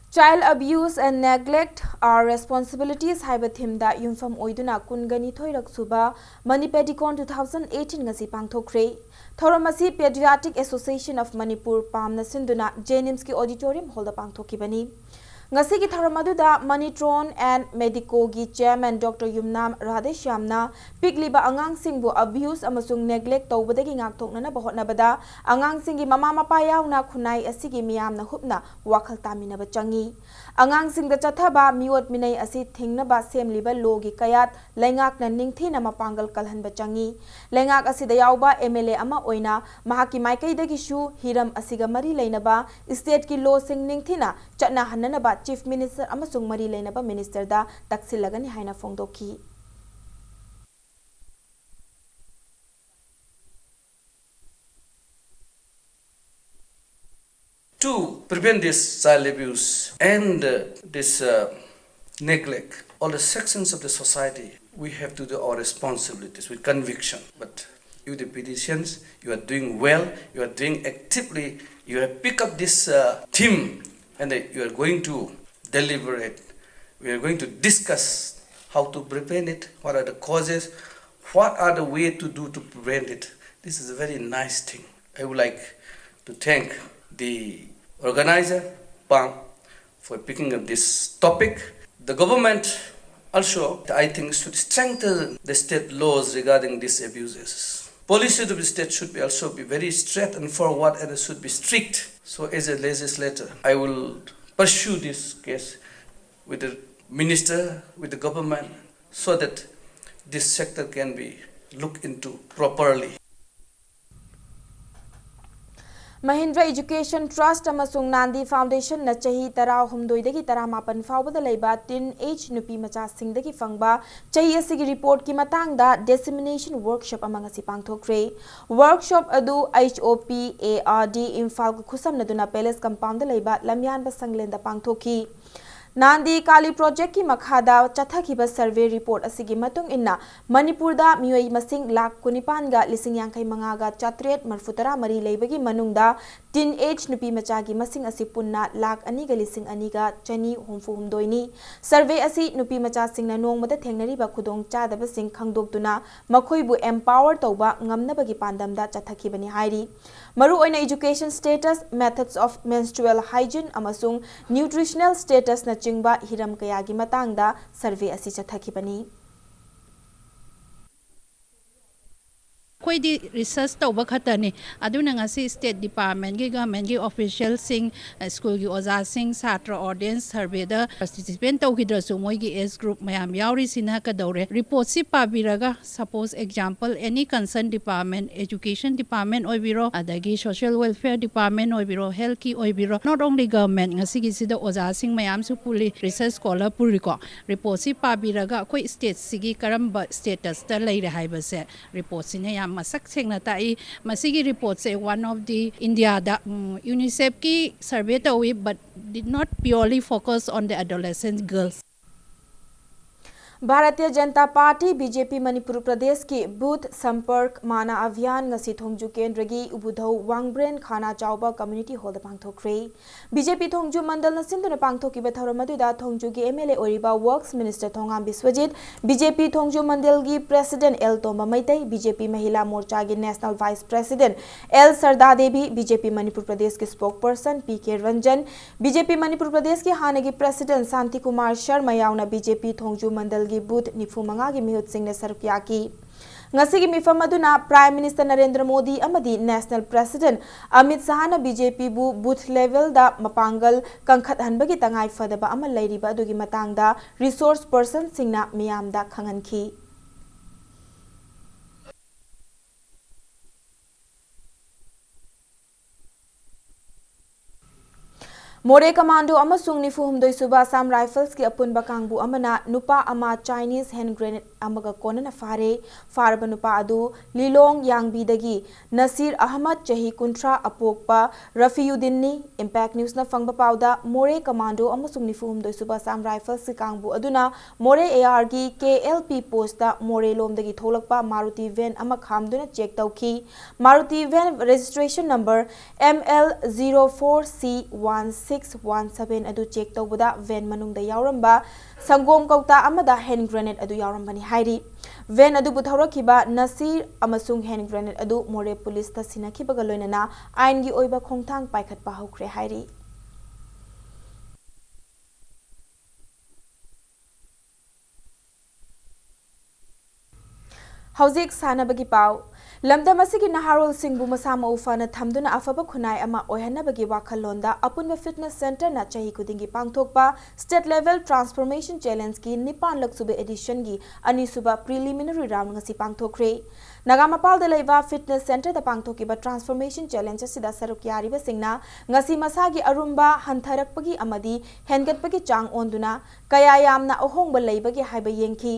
Child Abuse and Neglect, Our Responsibilities ꯍꯥꯏꯕ themeꯗ ꯌꯨꯝꯐꯝ ꯑꯣꯏꯗꯨꯅ ꯀꯨꯟꯒ ꯅꯤꯊꯣꯏꯔꯛ ꯁꯨꯕ MANIPEDICON two thousand eighteen ꯉꯁꯤ ꯄꯥꯡꯊꯣꯛꯈ꯭ꯔꯦ꯫ ꯊꯧꯔꯝ ꯑꯁꯤ Paediatric Association of Manipur, PAMꯅ ꯁꯤꯟꯗꯨꯅ JNIMSꯀꯤ auditorium hallꯗ ꯄꯥꯡꯊꯣꯛꯈꯤꯕꯅꯤ꯫ ꯉꯁꯤꯒꯤ ꯊꯧꯔꯝ ꯑꯗꯨꯗ Manitron and Medicoꯒꯤ chairman Doctor ꯌꯨꯝꯅꯥꯝ ꯔꯥꯙꯦꯁ꯭ꯌꯥꯝꯅ ꯄꯤꯛꯂꯤꯕ ꯑꯉꯥꯡꯁꯤꯡꯕꯨ abuse ꯑꯃꯁꯨꯡ neglect ꯇꯧꯕꯗꯒꯤ ꯉꯥꯛꯊꯣꯛꯅꯅꯕ ꯍꯣꯠꯅꯕꯗ ꯑꯉꯥꯡꯁꯤꯡꯒꯤ ꯃꯃꯥ ꯃꯄꯥ ꯌꯥꯎꯅ ꯈꯨꯟꯅꯥꯏ ꯑꯁꯤꯒꯤ ꯃꯤꯌꯥꯝꯅ ꯍꯨꯞꯅ ꯋꯥꯈꯜ ꯇꯥꯃꯤꯟꯅꯕ ꯆꯪꯏ꯫ ꯑꯉꯥꯡꯁꯤꯡꯗ ꯆꯠꯊꯕ ꯃꯤꯑꯣꯠ ꯃꯤꯅꯩ ꯑꯁꯤ ꯊꯤꯡꯅꯕ ꯁꯦꯝꯂꯤꯕ lawꯒꯤ ꯀꯌꯥꯠ ꯂꯩꯉꯥꯛꯅ ꯅꯤꯡꯊꯤꯅ ꯃꯄꯥꯡꯒꯜ ꯀꯜꯍꯟꯕ ꯆꯪꯏ꯫ ꯂꯩꯉꯥꯛ ꯑꯁꯤꯗ ꯌꯥꯎꯕ MLA ꯑꯃ ꯑꯣꯏꯅ ꯃꯍꯥꯛꯀꯤ ꯃꯥꯏꯀꯩꯗꯒꯤꯁꯨ ꯍꯤꯔꯝ ꯑꯁꯤꯒ ꯃꯔꯤ ꯂꯩꯅꯕ stateꯀꯤ lawꯁꯤꯡ ꯅꯤꯡꯊꯤꯅ ꯆꯠꯅꯍꯟꯅꯅꯕ Chief Minister ꯑꯃꯁꯨꯡ ꯃꯔꯤ ꯂꯩꯅꯕ ministerꯗ ꯇꯛꯁꯤꯜꯂꯒꯅꯤ ꯍꯥꯏꯅ ꯐꯣꯡꯗꯣꯛꯈꯤ꯫ To prevent this child abuse and uh, this uh, neglect, all the sections of the society, we have to do our responsibilities with conviction. But you, the politicians, you are doing well, you are doing actively, you have picked up this uh, theme and uh, you are going to deliver it. We are going to discuss how to prevent it, what are the causes, what are the way to do to prevent it. This is a very nice thing. I would like to thank the organizer, PAM, for picking up this topic. The government also, I think, should strengthen the state laws regarding these abuses. Policies of the state should be also be very straight and forward and should be strict. So as a legislator, I will pursue this case with the minister, with the government, so that this sector can be looked into properly. Mahindra Education Trust ꯑꯃꯁꯨꯡ Nandi Foundationꯅ ꯆꯍꯤ ꯇꯔꯥꯍꯨꯝꯗꯣꯏꯗꯒꯤ ꯇꯔꯥꯃꯥꯄꯟ ꯐꯥꯎꯕꯗ ꯂꯩꯕ teen age ꯅꯨꯄꯤ ꯃꯆꯥꯁꯤꯡꯗꯒꯤ ꯐꯪꯕ ꯆꯍꯤ ꯑꯁꯤꯒꯤ reportꯀꯤ ꯃꯇꯥꯡꯗ dissemination workshop ꯑꯃ ꯉꯁꯤ ꯄꯥꯡꯊꯣꯛꯈ꯭ꯔꯦ꯫ Workshop ꯑꯗꯨ H O P A R D ꯏꯝꯐꯥꯜꯒ ꯈꯨꯠꯁꯝꯅꯗꯨꯅ Palace Compoundꯗ ꯂꯩꯕ ꯂꯝꯌꯥꯟꯕ ꯁꯪꯂꯦꯟꯗ ꯄꯥꯡꯊꯣꯛꯈꯤ꯫ ꯅꯥꯟꯗꯤ ꯀꯥꯂꯤ projectꯀꯤ ꯃꯈꯥꯗ ꯆꯠꯊꯈꯤꯕ survey report ꯑꯁꯤꯒꯤ ꯃꯇꯨꯡ ꯏꯟꯅ, ꯃꯅꯤꯄꯨꯔꯗ ꯃꯤꯑꯣꯏ ꯃꯁꯤꯡ ꯂꯥꯈ ꯀꯨꯟꯅꯤꯄꯥꯟꯒ ꯂꯤꯁꯤꯡ ꯌꯥꯡꯈꯩ ꯃꯉꯥꯒ ꯆꯥꯇ꯭ꯔꯦꯠ ꯃꯔꯤꯐꯨꯇꯔꯥ ꯃꯔꯤ ꯂꯩꯕꯒꯤ ꯃꯅꯨꯡꯗ teen age ꯅꯨꯄꯤ ꯃꯆꯥꯒꯤ ꯃꯁꯤꯡ ꯑꯁꯤ ꯄꯨꯟꯅ ꯂꯥꯈ ꯑꯅꯤꯒ ꯂꯤꯁꯤꯡ ꯑꯅꯤꯒ ꯆꯅꯤ ꯍꯨꯝꯐꯨ ꯍꯨꯝꯗꯣꯏꯅꯤ꯫ Survey ꯑꯁꯤ ꯅꯨꯄꯤ ꯃꯆꯥꯁꯤꯡꯅ ꯅꯣꯡꯃꯗ ꯊꯦꯡꯅꯔꯤꯕ ꯈꯨꯗꯣꯡꯆꯥꯗꯕꯁꯤꯡ ꯈꯪꯗꯣꯛꯇꯨꯅ ꯃꯈꯣꯏꯕꯨ empower ꯇꯧꯕ ꯉꯝꯅꯕꯒꯤ ꯄꯥꯟꯗꯝꯗ ꯆꯠꯊꯈꯤꯕꯅꯤ ꯍꯥꯏꯔꯤ꯫ ꯃꯔꯨꯑꯣꯏꯅ education status, methods of menstrual hygiene ꯑꯃꯁꯨꯡ nutritional status ꯅꯆꯤꯡꯕ ꯍꯤꯔꯝ ꯀꯌꯥꯒꯤ ꯃꯇꯥꯡꯗ survey ꯑꯁꯤ ꯆꯠꯊꯈꯤꯕꯅꯤ꯫ ꯑꯩꯈꯣꯏꯗꯤ research ꯇꯧꯕ ꯈꯛꯇꯅꯤ꯫ ꯑꯗꯨꯅ ꯉꯁꯤ state department ꯀꯤ, government ꯀꯤ official ꯁꯤꯡ, ꯁ꯭ꯀꯨꯜꯒꯤ ꯑꯣꯖꯥꯁꯤꯡ, ꯁꯥꯇ꯭ꯔ, audience, survey ꯗ participate ꯇꯧꯈꯤꯗ꯭ꯔꯁꯨ ꯃꯣꯏꯒꯤ age group ꯃꯌꯥꯝ ꯌꯥꯎꯔꯤꯁꯤꯅ ꯀꯩꯗꯧꯔꯦ? Report ꯁꯤ ꯄꯥꯕꯤꯔꯒ, suppose example, any concern department, education department ꯑꯣꯏꯕꯤꯔꯣ, ꯑꯗꯒꯤ social welfare department ꯑꯣꯏꯕꯤꯔꯣ, health ꯀꯤ ꯑꯣꯏꯕꯤꯔꯣ, not only government, ꯉꯁꯤꯒꯤꯁꯤꯗ ꯑꯣꯖꯥꯁꯤꯡ ꯃꯌꯥꯝꯁꯨ ꯄꯨꯜꯂꯤ, research scholar ꯄꯨꯜꯂꯤꯀꯣ꯫ Report ꯁꯤ ꯄꯥꯕꯤꯔꯒ ꯑꯩꯈꯣꯏ state ꯁꯤꯒꯤ ꯀꯔꯝꯕ status ꯇ ꯂꯩꯔꯦ ꯍꯥꯏꯕꯁꯦ report ꯁꯤꯅ ꯌꯥꯝ ꯃꯁꯛ ꯁꯦꯡꯅ ꯇꯥꯛꯏ꯫ ꯃꯁꯤꯒꯤ report say one of the India the, um, UNICEF ꯀꯤ survey ꯇꯧꯏ, but did not purely focus on the adolescent girls. Bharatiya Janata party, BJP, Manipur ꯄ꯭ꯔꯗꯦꯁꯀꯤ Booth Sampark Mana Abhiyan ꯉꯁꯤ ꯊꯣꯡꯖꯨ ꯀꯦꯟꯗ꯭ꯔꯒꯤ ꯎꯕꯨꯙꯧ ꯋꯥꯡꯕ꯭ꯔꯦꯟ ꯈꯥꯅꯥ ꯆꯥꯎꯕ community hall ꯗ ꯄꯥꯡꯊꯣꯛꯈ꯭ꯔꯦ꯫ BJP ꯊꯣꯡꯖꯨ ꯃꯟꯗꯜꯅ ꯁꯤꯟꯗꯨꯅ ꯄꯥꯡꯊꯣꯛꯈꯤꯕ ꯊꯧꯔꯝ ꯑꯗꯨꯗ ꯊꯣꯡꯖꯨꯒꯤ MLA ꯑꯣꯏꯔꯤꯕ Works Minister Thongam Biswajit, BJP Thongju ꯃꯟꯗꯜꯒꯤ President L Tomba Meitei, BJP Mahila ꯃꯣꯔꯆꯥꯒꯤ National Vice President L Sarda Devi, BJP Manipur ꯄ꯭ꯔꯗꯦꯁꯀꯤ spokesperson P K Ranjan, BJP Manipur ꯄ꯭ꯔꯗꯦꯁꯀꯤ ꯍꯥꯟꯅꯒꯤ President ꯁꯥꯟꯇꯤ ꯀꯨꯃꯥꯔ ꯁꯔꯃ ꯌꯥꯎꯅ BJP ꯊꯣꯡꯖꯨ ꯃꯟꯗꯜꯒꯤ Booth ꯅꯤꯐꯨ ꯃꯉꯥꯒꯤ ꯃꯤꯍꯨꯠꯁꯤꯡꯅ ꯁꯔꯨꯛ ꯌꯥꯈꯤ꯫ ꯉꯁꯤꯒꯤ ꯃꯤꯐꯝ ꯑꯗꯨꯅ Prime Minister ꯅꯔꯦꯟꯗ꯭ꯔ ꯃꯣꯗꯤ ꯑꯃꯗꯤ National President ꯑꯃꯤꯠ ꯁꯍꯥꯅ BJP ꯕꯨ booth level ꯗ ꯃꯄꯥꯡꯒꯜ ꯀꯟꯈꯠꯍꯟꯕꯒꯤ ꯇꯉꯥꯏ ꯐꯗꯕ ꯑꯃ ꯂꯩꯔꯤꯕ ꯑꯗꯨꯒꯤ ꯃꯇꯥꯡꯗ resource person ꯁꯤꯡꯅ ꯃꯤꯌꯥꯝꯗ ꯈꯪꯍꯟꯈꯤ꯫ ꯃꯣꯔꯦ Commando ꯑꯃꯁꯨꯡ ꯅꯤꯐꯨ ꯍꯨꯝꯗꯣꯏ ꯁꯨꯕ Assam Rifles ꯀꯤ ꯑꯄꯨꯟꯕ ꯀꯥꯡꯕꯨ ꯑꯃꯅ ꯅꯨꯄꯥ ꯑꯃ Chinese hand grenade ꯑꯃꯒ ꯀꯣꯟꯅꯅ ꯐꯥꯔꯦ꯫ ꯐꯥꯔꯕ ꯅꯨꯄꯥ ꯑꯗꯨ ꯂꯤꯂꯣꯡ ꯌꯥꯡꯕꯤꯗꯒꯤ ꯅꯁꯤꯔ ꯑꯍꯃꯗ, ꯆꯍꯤ ꯀꯨꯟꯊ꯭ꯔꯥ, ꯑꯄꯣꯛꯄ ꯔꯐꯤꯌꯨꯗꯤꯟꯅꯤ꯫ Impact News ꯅ ꯐꯪꯕ ꯄꯥꯎꯗ, ꯃꯣꯔꯦ Commando ꯑꯃꯁꯨꯡ ꯅꯤꯐꯨ ꯍꯨꯝꯗꯣꯏ ꯁꯨꯕ Assam Rifles ꯀꯤ ꯀꯥꯡꯕꯨ ꯑꯗꯨꯅ ꯃꯣꯔꯦ AR ꯒꯤ KLP post ꯇ ꯃꯣꯔꯦ ꯂꯣꯝꯗꯒꯤ ꯊꯣꯛꯂꯛꯄ Maruti van ꯑꯃ ꯈꯥꯝꯗꯨꯅ check ꯇꯧꯈꯤ꯫ Maruti van registration number M L zero four C one six six one seven ꯑꯗꯨ ꯆꯦꯛ ꯇꯧꯕꯗ ꯚꯦꯟ ꯃꯅꯨꯡꯗ ꯌꯥꯎꯔꯝꯕ ꯁꯪꯒꯣꯝ ꯀꯧꯇꯥ ꯑꯃꯗ ꯍꯦꯟ ꯒ꯭ꯔꯦꯅꯦꯗ ꯑꯗꯨ ꯌꯥꯎꯔꯝꯕꯅꯤ ꯍꯥꯏꯔꯤ꯫ ꯚꯦꯟ ꯑꯗꯨꯕꯨ ꯊꯧꯔꯛꯈꯤꯕ ꯅꯁꯤꯔ ꯑꯃꯁꯨꯡ ꯍꯦꯟ ꯒ꯭ꯔꯦꯅꯦꯗ ꯑꯗꯨ ꯃꯣꯔꯦ ꯄꯨꯂꯤꯁꯇ ꯁꯤꯟꯅꯈꯤꯕꯒ ꯂꯣꯏꯅꯅ ꯑꯥꯏꯟꯒꯤ ꯑꯣꯏꯕ ꯈꯣꯡꯊꯥꯡ ꯄꯥꯏꯈꯠꯄ ꯍꯧꯈ꯭ꯔꯦ ꯍꯥꯏꯔꯤ꯫ ꯍꯧꯖꯤꯛ ꯁꯥꯟꯅꯕꯒꯤ ꯄꯥꯎ꯫ ꯂꯝꯗꯝ ꯑꯁꯤꯒꯤ ꯅꯍꯥꯔꯣꯜꯁꯤꯡꯕꯨ ꯃꯁꯥ ꯃꯎ ꯐꯅ ꯊꯝꯗꯨꯅ ꯑꯐꯕ ꯈꯨꯟꯅꯥꯏ ꯑꯃ ꯑꯣꯏꯍꯟꯅꯕꯒꯤ ꯋꯥꯈꯜꯂꯣꯟꯗ ꯑꯄꯨꯟꯕ ꯐꯤꯠꯅꯦꯁ ꯁꯦꯟꯇꯔꯅ ꯆꯍꯤ ꯈꯨꯗꯤꯡꯒꯤ ꯄꯥꯡꯊꯣꯛꯄ State Level Transformation Challengeꯀꯤ ꯅꯤꯄꯥꯟꯂꯛ ꯁꯨꯕ editionꯒꯤ ꯑꯅꯤꯁꯨꯕ preliminary round ꯉꯁꯤ ꯄꯥꯡꯊꯣꯛꯈ꯭ꯔꯦ꯫ ꯅꯥꯒꯥꯃꯄꯥꯜꯗ ꯂꯩꯕ ꯐꯤꯠꯅꯦꯁ ꯁꯦꯟꯇꯔꯗ ꯄꯥꯡꯊꯣꯛꯈꯤꯕ Transformation Challenge ꯑꯁꯤꯗ ꯁꯔꯨꯛ ꯌꯥꯔꯤꯕꯁꯤꯡꯅ ꯉꯁꯤ ꯃꯁꯥꯒꯤ ꯑꯔꯨꯝꯕ ꯍꯟꯊꯔꯛꯄꯒꯤ ꯑꯃꯗꯤ ꯍꯦꯟꯒꯠꯄꯒꯤ ꯆꯥꯡ ꯑꯣꯟꯗꯨꯅ ꯀꯌꯥ ꯌꯥꯝꯅ ꯑꯍꯣꯡꯕ ꯂꯩꯕꯒꯦ ꯍꯥꯏꯕ ꯌꯦꯡꯈꯤ꯫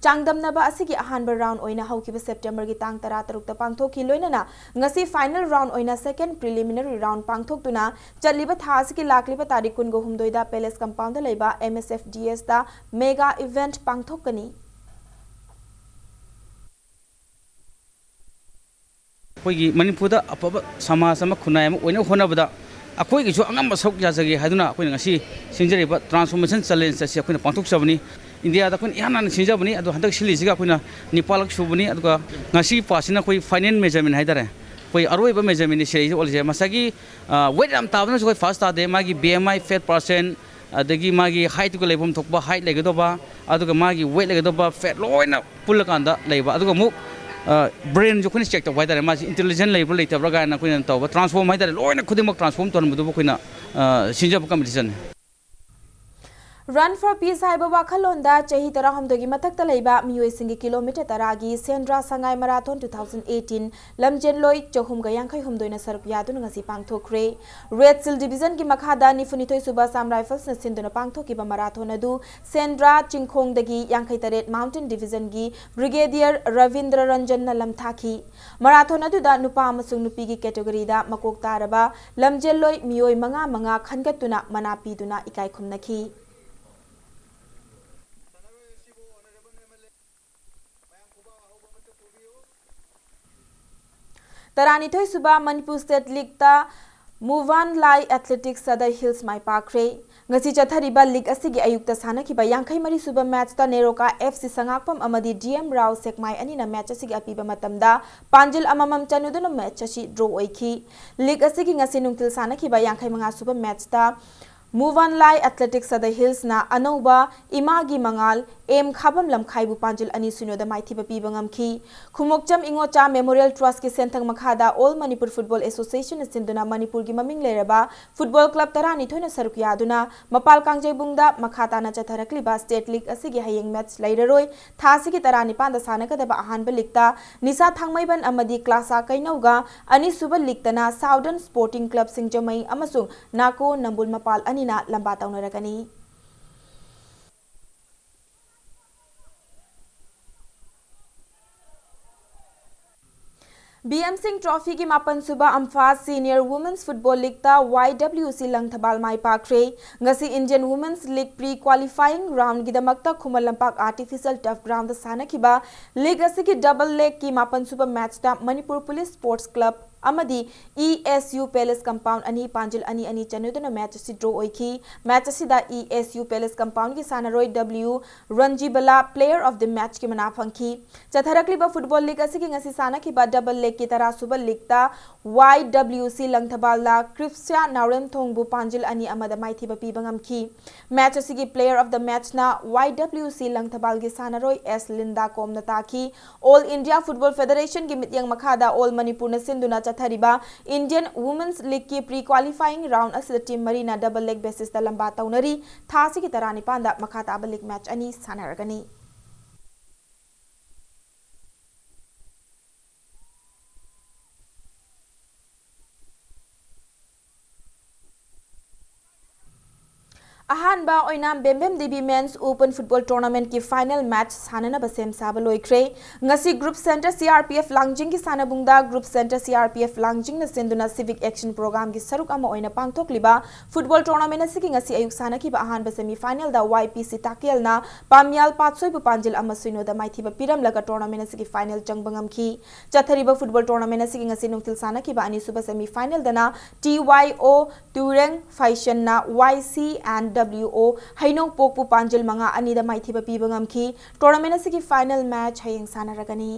ꯆꯥꯡꯗꯝꯅꯕ ꯑꯁꯤꯒꯤ ꯑꯍꯥꯟꯕ round ꯑꯣꯏꯅ ꯍꯧꯈꯤꯕ Septemberꯒꯤ ꯇꯥꯡ ꯇꯔꯥꯇꯔꯨꯛꯇ ꯄꯥꯡꯊꯣꯛꯈꯤ꯫ ꯂꯣꯏꯅꯅ ꯉꯁꯤ final round ꯑꯣꯏꯅ second preliminary round ꯄꯥꯡꯊꯣꯛꯇꯨꯅ ꯆꯠꯂꯤꯕ ꯊꯥ ꯑꯁꯤꯒꯤ ꯂꯥꯛꯂꯤꯕ ꯇꯥꯔꯤꯛ ꯀꯨꯟꯒ ꯍꯨꯝꯗꯣꯏꯗ Palace Compoundꯗ ꯂꯩꯕ M S F D Sꯇ mega event ꯄꯥꯡꯊꯣꯛꯀꯅꯤ꯫ ꯑꯩꯈꯣꯏꯒꯤ ꯃꯅꯤꯄꯨꯔꯗ ꯑꯐꯕ ꯁꯃꯥꯖ ꯑꯃ, ꯈꯨꯟꯅꯥꯏ ꯑꯃ ꯑꯣꯏꯅꯕ ꯍꯣꯠꯅꯕꯗ ꯑꯩꯈꯣꯏꯒꯤꯁꯨ ꯑꯉꯝꯕ ꯁꯔꯨꯛ ꯌꯥꯖꯒꯦ ꯍꯥꯏꯗꯨꯅ ꯑꯩꯈꯣꯏꯅ ꯉꯁꯤ ꯁꯤꯟꯖꯔꯤꯕ Transformation Challenge ꯑꯁꯤ ꯑꯩꯈꯣꯏꯅ ꯄꯥꯡꯊꯣꯛꯆꯕꯅꯤ꯫ ꯏꯟꯗꯤꯌꯥꯗ ꯑꯩꯈꯣꯏꯅ ꯏꯍꯥꯟ ꯍꯥꯟꯅ ꯁꯤꯟꯖꯕꯅꯤ, ꯑꯗꯣ ꯍꯟꯗꯛ ꯁꯤꯜꯂꯤꯁꯤꯒ ꯑꯩꯈꯣꯏꯅ ꯅꯤꯄꯥꯜꯂꯛ ꯁꯨꯕꯅꯤ꯫ ꯑꯗꯨꯒ ꯉꯁꯤ ꯄꯥꯁꯤꯅ ꯑꯩꯈꯣꯏ final measurement ꯍꯥꯏꯇꯥꯔꯦ, ꯑꯩꯈꯣꯏ ꯑꯔꯣꯏꯕ measurementꯅꯤ ꯁꯤꯔꯛꯏꯁꯦ, ꯑꯣꯜꯂꯤꯁꯦ꯫ ꯉꯁꯥꯏꯒꯤ, ꯑ, weight ꯌꯥꯝ ꯇꯥꯕꯅꯁꯨ ꯑꯩꯈꯣꯏ first ꯇꯥꯗꯦ, ꯃꯥꯒꯤ B M I, fat percent, ꯑꯗꯒꯤ ꯃꯥꯒꯤ heightꯇꯨꯒ ꯂꯩꯐꯝ ꯊꯣꯛꯄ height ꯂꯩꯒꯗꯧꯕ, ꯑꯗꯨꯒ ꯃꯥꯒꯤ weight ꯂꯩꯒꯗꯧꯕ, fat ꯂꯣꯏꯅ ꯄꯨꯜꯂꯀꯥꯟꯗ ꯂꯩꯕ꯫ ꯑꯗꯨꯒ ꯑꯃꯨꯛ, ꯑ, brainꯁꯨ ꯑꯩꯈꯣꯏꯅ check ꯇꯧꯕ ꯍꯥꯏꯇꯥꯔꯦ, ꯃꯥꯁꯤ intelligent ꯂꯩꯕ꯭ꯔꯥ ꯂꯩꯇꯕ꯭ꯔꯥ ꯀꯥꯏꯅ ꯑꯩꯈꯣꯏꯅ ꯇꯧꯕ, transform ꯍꯥꯏꯇꯥꯔꯦ, ꯂꯣꯏꯅ ꯈꯨꯗꯤꯡꯃꯛ transform ꯇꯧꯍꯟꯕꯗꯨꯕꯨ ꯑꯩꯈꯣꯏꯅ, ꯑ, ꯁꯤꯟꯖꯕ competitionꯅꯤ꯫ Run for Peace ꯍꯥꯏꯕ ꯋꯥꯈꯜꯂꯣꯟꯗ ꯆꯍꯤ ꯇꯔꯥꯍꯨꯝꯗꯣꯏꯒꯤ ꯃꯊꯛꯇ ꯂꯩꯕ ꯃꯤꯑꯣꯏꯁꯤꯡꯒꯤ kilometre ꯇꯔꯥꯒꯤ ꯁꯦꯟꯗ꯭ꯔꯥ ꯁꯉꯥꯏ marathon two thousand eighteen ꯂꯝꯖꯦꯜꯂꯣꯏ ꯆꯍꯨꯝꯒ ꯌꯥꯡꯈꯩ ꯍꯨꯝꯗꯣꯏꯅ ꯁꯔꯨꯛ ꯌꯥꯗꯨꯅ ꯉꯁꯤ ꯄꯥꯡꯊꯣꯛꯈ꯭ꯔꯦ꯫ Red Shield Divisionꯒꯤ ꯃꯈꯥꯗ ꯅꯤꯐꯨꯅꯤꯊꯣꯏ ꯁꯨꯕ Assam Riflesꯅ ꯁꯤꯟꯗꯨꯅ ꯄꯥꯡꯊꯣꯛꯈꯤꯕ marathon ꯑꯗꯨ ꯁꯦꯟꯗ꯭ꯔꯥ ꯆꯤꯡꯈꯣꯡꯗꯒꯤ ꯌꯥꯡꯈꯩ ꯇꯔꯦꯠ Mountain Divisionꯒꯤ Brigadier ꯔꯕꯤꯟꯗ꯭ꯔ ꯔꯟꯖꯟꯅ ꯂꯝꯊꯥꯈꯤ꯫ Marathon ꯑꯗꯨꯗ ꯅꯨꯄꯥ ꯑꯃꯁꯨꯡ ꯅꯨꯄꯤꯒꯤ categoryꯗ ꯃꯀꯣꯛ ꯇꯥꯔꯕ ꯂꯝꯖꯦꯜꯂꯣꯏ ꯃꯤꯑꯣꯏ ꯃꯉꯥ ꯃꯉꯥ ꯈꯟꯒꯠꯇꯨꯅ ꯃꯅꯥ ꯄꯤꯗꯨꯅ ꯏꯀꯥꯏ ꯈꯨꯝꯅꯈꯤ꯫ ꯇꯔꯥꯅꯤꯊꯣꯏ ꯁꯨꯕ ꯃꯅꯤꯄꯨꯔ State Leagueꯇ ꯃꯨꯚꯥꯟ ꯂꯥꯏ ꯑꯦꯊꯂꯦꯇꯤꯛꯁ ꯁꯗꯔ ꯍꯤꯜꯁ ꯃꯥꯏ ꯄꯥꯛꯈ꯭ꯔꯦ꯫ ꯉꯁꯤ ꯆꯠꯊꯔꯤꯕ ꯂꯤꯒ ꯑꯁꯤꯒꯤ ꯑꯌꯨꯛꯇ ꯁꯥꯟꯅꯈꯤꯕ ꯌꯥꯡꯈꯩ ꯃꯔꯤ ꯁꯨꯕ ꯃꯦꯠꯆꯇ ꯅꯦꯔꯣꯀꯥ ꯑꯦꯐ ꯁꯤ ꯁꯉꯥꯛꯄꯝ ꯑꯃꯗꯤ ꯗꯤ ꯑꯦꯝ ꯔꯥꯎ ꯁꯦꯛꯃꯥꯏ ꯑꯅꯤꯅ ꯃꯦꯠꯆ ꯑꯁꯤꯒꯤ ꯑꯄꯤꯕ ꯃꯇꯝꯗ ꯄꯥꯟꯖꯤꯜ ꯑꯃꯃꯝ ꯆꯟꯅꯗꯨꯅ ꯃꯦꯠꯆ ꯑꯁꯤ ꯗ꯭ꯔꯣ ꯑꯣꯏꯈꯤ꯫ ꯂꯤꯒ ꯑꯁꯤꯒꯤ ꯉꯁꯤ ꯅꯨꯡꯊꯤꯜ ꯁꯥꯟꯅꯈꯤꯕ ꯌꯥꯡꯈꯩ ꯃꯉꯥ ꯁꯨꯕ ꯃꯦꯠꯆꯇ ꯃꯨꯚꯥꯟ ꯂꯥꯏ ꯑꯦꯊꯂꯦꯇꯤꯛꯁ ꯁꯗꯔ ꯍꯤꯜꯁꯅ ꯑꯅꯧꯕ ꯏꯃꯥꯒꯤ ꯃꯉꯥꯜ ꯑꯦꯝ ꯈꯥꯕꯝ ꯂꯝꯈꯥꯏꯕꯨ ꯄꯥꯟꯖꯤꯜ ꯑꯅꯤ ꯁꯤꯅꯣꯗ ꯃꯥꯏꯊꯤꯕ ꯄꯤꯕ ꯉꯝꯈꯤ꯫ ꯈꯨꯃꯣꯛꯆꯝ ꯏꯉꯣꯆꯥ ꯃꯦꯃꯣꯔꯤꯌꯦꯜ ꯇ꯭ꯔꯁꯀꯤ ꯁꯦꯟꯊꯪ ꯃꯈꯥꯗ ꯑꯣꯜ ꯃꯅꯤꯄꯨꯔ ꯐꯨꯠꯕꯣꯜ ꯑꯦꯁꯣꯁꯤꯌꯦꯁꯟꯅ ꯁꯤꯟꯗꯨꯅ ꯃꯅꯤꯄꯨꯔꯒꯤ ꯃꯃꯤꯡ ꯂꯩꯔꯕ ꯐꯨꯠꯕꯣꯜ ꯀ꯭ꯂꯕ ꯇꯔꯥꯅꯤꯊꯣꯏꯅ ꯁꯔꯨꯛ ꯌꯥꯗꯨꯅ ꯃꯄꯥꯜ ꯀꯥꯡꯖꯩꯕꯨꯡꯗ ꯃꯈꯥ ꯇꯥꯅ ꯆꯠꯊꯔꯛꯂꯤꯕ ꯁ꯭ꯇꯦꯠ ꯂꯤꯒ ꯑꯁꯤꯒꯤ ꯍꯌꯦꯡ ꯃꯦꯠꯆ ꯂꯩꯔꯔꯣꯏ꯫ ꯊꯥ ꯑꯁꯤꯒꯤ ꯇꯔꯥꯅꯤꯄꯥꯟꯗ ꯁꯥꯟꯅꯒꯗꯕ ꯑꯍꯥꯟꯕ ꯂꯤꯒꯇ ꯅꯤꯁꯥ ꯊꯥꯡꯃꯩꯕꯟ ꯑꯃꯗꯤ ꯀ꯭ꯂꯥꯁꯥ ꯀꯩꯅꯧꯒ, ꯑꯅꯤꯁꯨꯕ ꯂꯤꯒꯇꯅ ꯁꯥꯎꯗꯔꯟ ꯁ꯭ꯄꯣꯔꯇꯤꯡ ꯀ꯭ꯂꯕ ꯁꯤꯡꯖꯃꯩ ꯑꯃꯁꯨꯡ ꯅꯥꯀꯣ ꯅꯝꯕꯨꯜ ꯃꯄꯥꯜ ꯑꯅꯤꯅ ꯂꯝꯕꯥ ꯇꯧꯅꯔꯒꯅꯤ꯫ ꯕꯤ ꯑꯦꯝ ꯁꯤꯡ ꯇ꯭ꯔꯣꯐꯤꯒꯤ ꯃꯥꯄꯟ ꯁꯨꯕ ꯑꯝꯐꯥ ꯁꯤꯅꯤꯌꯔ ꯋꯨꯃꯦꯟꯁ ꯐꯨꯠꯕꯣꯜ ꯂꯤꯒꯇ ꯋꯥꯏ ꯗꯕ꯭ꯂꯤꯌꯨ ꯁꯤ ꯂꯪꯊꯕꯥꯜ ꯃꯥꯏ ꯄꯥꯛꯈ꯭ꯔꯦ꯫ ꯉꯁꯤ Indian women's league pre qualifying ꯔꯥꯎꯟꯒꯤꯗꯃꯛꯇ ꯈꯨꯃꯟ ꯂꯝꯄꯥꯛ ꯑꯥꯔꯇꯤꯐꯤꯁꯤꯌꯦꯜ ꯇꯔꯐ ꯒ꯭ꯔꯥꯎꯟꯗ ꯁꯥꯟꯅꯈꯤꯕ ꯂꯤꯒ ꯑꯁꯤꯒꯤ ꯗꯕꯜ ꯂꯦꯒꯀꯤ ꯃꯥꯄꯟ ꯁꯨꯕ ꯃꯦꯠꯆꯇ ꯃꯅꯤꯄꯨꯔ ꯄꯨꯂꯤꯁ ꯁ꯭ꯄꯣꯔꯠꯁ ꯀ꯭ꯂꯕ ꯑꯃꯗꯤ E S U palace compound ꯑꯅꯤ ꯄꯥꯟꯖꯤꯜ ꯑꯅꯤ ꯑꯅꯤ ꯆꯟꯅꯗꯨꯅ ꯃꯦꯠꯆ ꯑꯁꯤ ꯗ꯭ꯔꯣ ꯑꯣꯏꯈꯤ꯫ ꯃꯦꯠꯆ ꯑꯁꯤꯗ ꯏ ꯑꯦꯁ ꯌꯨ ꯄꯦꯂꯦꯁ ꯀꯝꯄꯥꯎꯟꯒꯤ ꯁꯥꯟꯅꯔꯣꯏ ꯗꯕ꯭ꯂꯤꯌꯨ ꯔꯟꯖꯤꯕꯂꯥ ꯄ꯭ꯂꯦꯌꯔ ꯑꯣꯐ ꯗꯤ ꯃꯦꯠꯆꯀꯤ ꯃꯅꯥ ꯐꯪꯈꯤ꯫ ꯆꯠꯊꯔꯛꯂꯤꯕ ꯐꯨꯠꯕꯣꯜ ꯂꯤꯒ ꯑꯁꯤꯒꯤ ꯉꯁꯤ ꯁꯥꯟꯅꯈꯤꯕ ꯗꯕꯜ ꯂꯦꯒꯀꯤ ꯇꯔꯥ ꯁꯨꯕ ꯂꯤꯒꯇ ꯋꯥꯏ ꯗꯕ꯭ꯂꯤꯌꯨ ꯁꯤ ꯂꯪꯊꯕꯥꯜꯅ ꯀ꯭ꯔꯤꯞꯁꯤꯌꯥ ꯅꯥꯎꯔꯦꯝꯊꯣꯡꯕꯨ ꯄꯥꯟꯖꯤꯜ ꯑꯅꯤ ꯑꯃꯗ ꯃꯥꯏꯊꯤꯕ ꯄꯤꯕ ꯉꯝꯈꯤ꯫ ꯃꯦꯠꯆ ꯑꯁꯤꯒꯤ player of the ꯃꯦꯠꯆꯅ Y W ꯁꯤ ꯂꯪꯊꯕꯥꯜꯒꯤ ꯁꯥꯟꯅꯔꯣꯏ ꯑꯦꯁ ꯂꯤꯟꯗꯥ ꯀꯣꯝꯅ ꯇꯥꯈꯤ꯫ ꯑꯣꯜ ꯏꯟꯗꯤꯌꯥ ꯐꯨꯠꯕꯣꯜ ꯐꯦꯗꯔꯦꯁꯟꯒꯤ ꯃꯤꯠꯌꯦꯡ ꯃꯈꯥꯗ ꯑꯣꯜ ꯃꯅꯤꯄꯨꯔꯅ ꯁꯤꯟꯗꯨꯅ ꯆꯠꯊꯔꯤꯕ ꯏꯟꯗꯤꯌꯟ ꯋꯨꯃꯦꯟꯁ ꯂꯤꯒꯀꯤ ꯄ꯭ꯔꯤ ꯀ꯭ꯋꯥꯂꯤꯐꯥꯏꯌꯤꯡ ꯔꯥꯎꯟ ꯑꯁꯤꯗ ꯇꯤꯝ ꯃꯔꯤꯅ ꯗꯕꯜ ꯂꯦꯒ ꯕꯦꯁꯤꯁꯇ ꯂꯝꯕꯥ ꯇꯧꯅꯔꯤ꯫ ꯊꯥ ꯑꯁꯤꯒꯤ ꯇꯔꯥꯅꯤꯄꯥꯟꯗ ꯃꯈꯥ ꯇꯥꯕ ꯂꯤꯒ ꯃꯦꯠꯆ ꯑꯅꯤ ꯁꯥꯟꯅꯔꯒꯅꯤ꯫ ꯑꯍꯥꯟꯕ ꯑꯣꯏꯅ ꯕꯦꯝꯕꯦꯝ Devi Men's Open Football Tournamentꯀꯤ final match ꯁꯥꯟꯅꯅꯕ ꯁꯦꯝ ꯁꯥꯕ ꯂꯣꯏꯈ꯭ꯔꯦ꯫ ꯉꯁꯤ Group Centre C R P F ꯂꯥꯡꯖꯤꯡꯒꯤ ꯁꯥꯟꯅꯕꯨꯡꯗ Group Centre C R P F ꯂꯥꯡꯖꯤꯡꯅ ꯁꯤꯟꯗꯨꯅ Civic Action Programmeꯒꯤ ꯁꯔꯨꯛ ꯑꯃ ꯑꯣꯏꯅ ꯄꯥꯡꯊꯣꯛꯂꯤꯕ football tournament ꯑꯁꯤꯒꯤ ꯉꯁꯤ ꯑꯌꯨꯛ ꯁꯥꯟꯅꯈꯤꯕ ꯑꯍꯥꯟꯕ semi finalꯗ Y P C ꯇꯥꯀꯦꯜꯅ ꯄꯥꯝꯌꯥꯜ ꯄꯥꯠꯁꯣꯏꯕꯨ ꯄꯥꯟꯖꯤꯜ ꯑꯃ ꯁꯤꯅꯣꯗ ꯃꯥꯏꯊꯤꯕ ꯄꯤꯔꯝꯂꯒ tournament ꯑꯁꯤꯒꯤ final ꯆꯪꯕ ꯉꯝꯈꯤ꯫ ꯆꯠꯊꯔꯤꯕ football tournament ꯑꯁꯤꯒꯤ ꯉꯁꯤ ꯅꯨꯡꯊꯤꯜ ꯁꯥꯟꯅꯈꯤꯕ ꯑꯅꯤꯁꯨꯕ semi finalꯗꯅ T Y O ꯇꯨꯔꯦꯡ ꯐꯥꯏꯁꯟꯅ Y C and W O ꯍꯩꯅꯧꯄꯣꯛꯄꯨ ꯄꯥꯟꯖꯤꯜ ꯃꯉꯥ ꯑꯅꯤꯗ ꯃꯥꯏꯊꯤꯕ ꯄꯤꯕ ꯉꯝꯈꯤ꯫ Tournament ꯑꯁꯤꯒꯤ final match ꯍꯌꯦꯡ ꯁꯥꯟꯅꯔꯒꯅꯤ꯫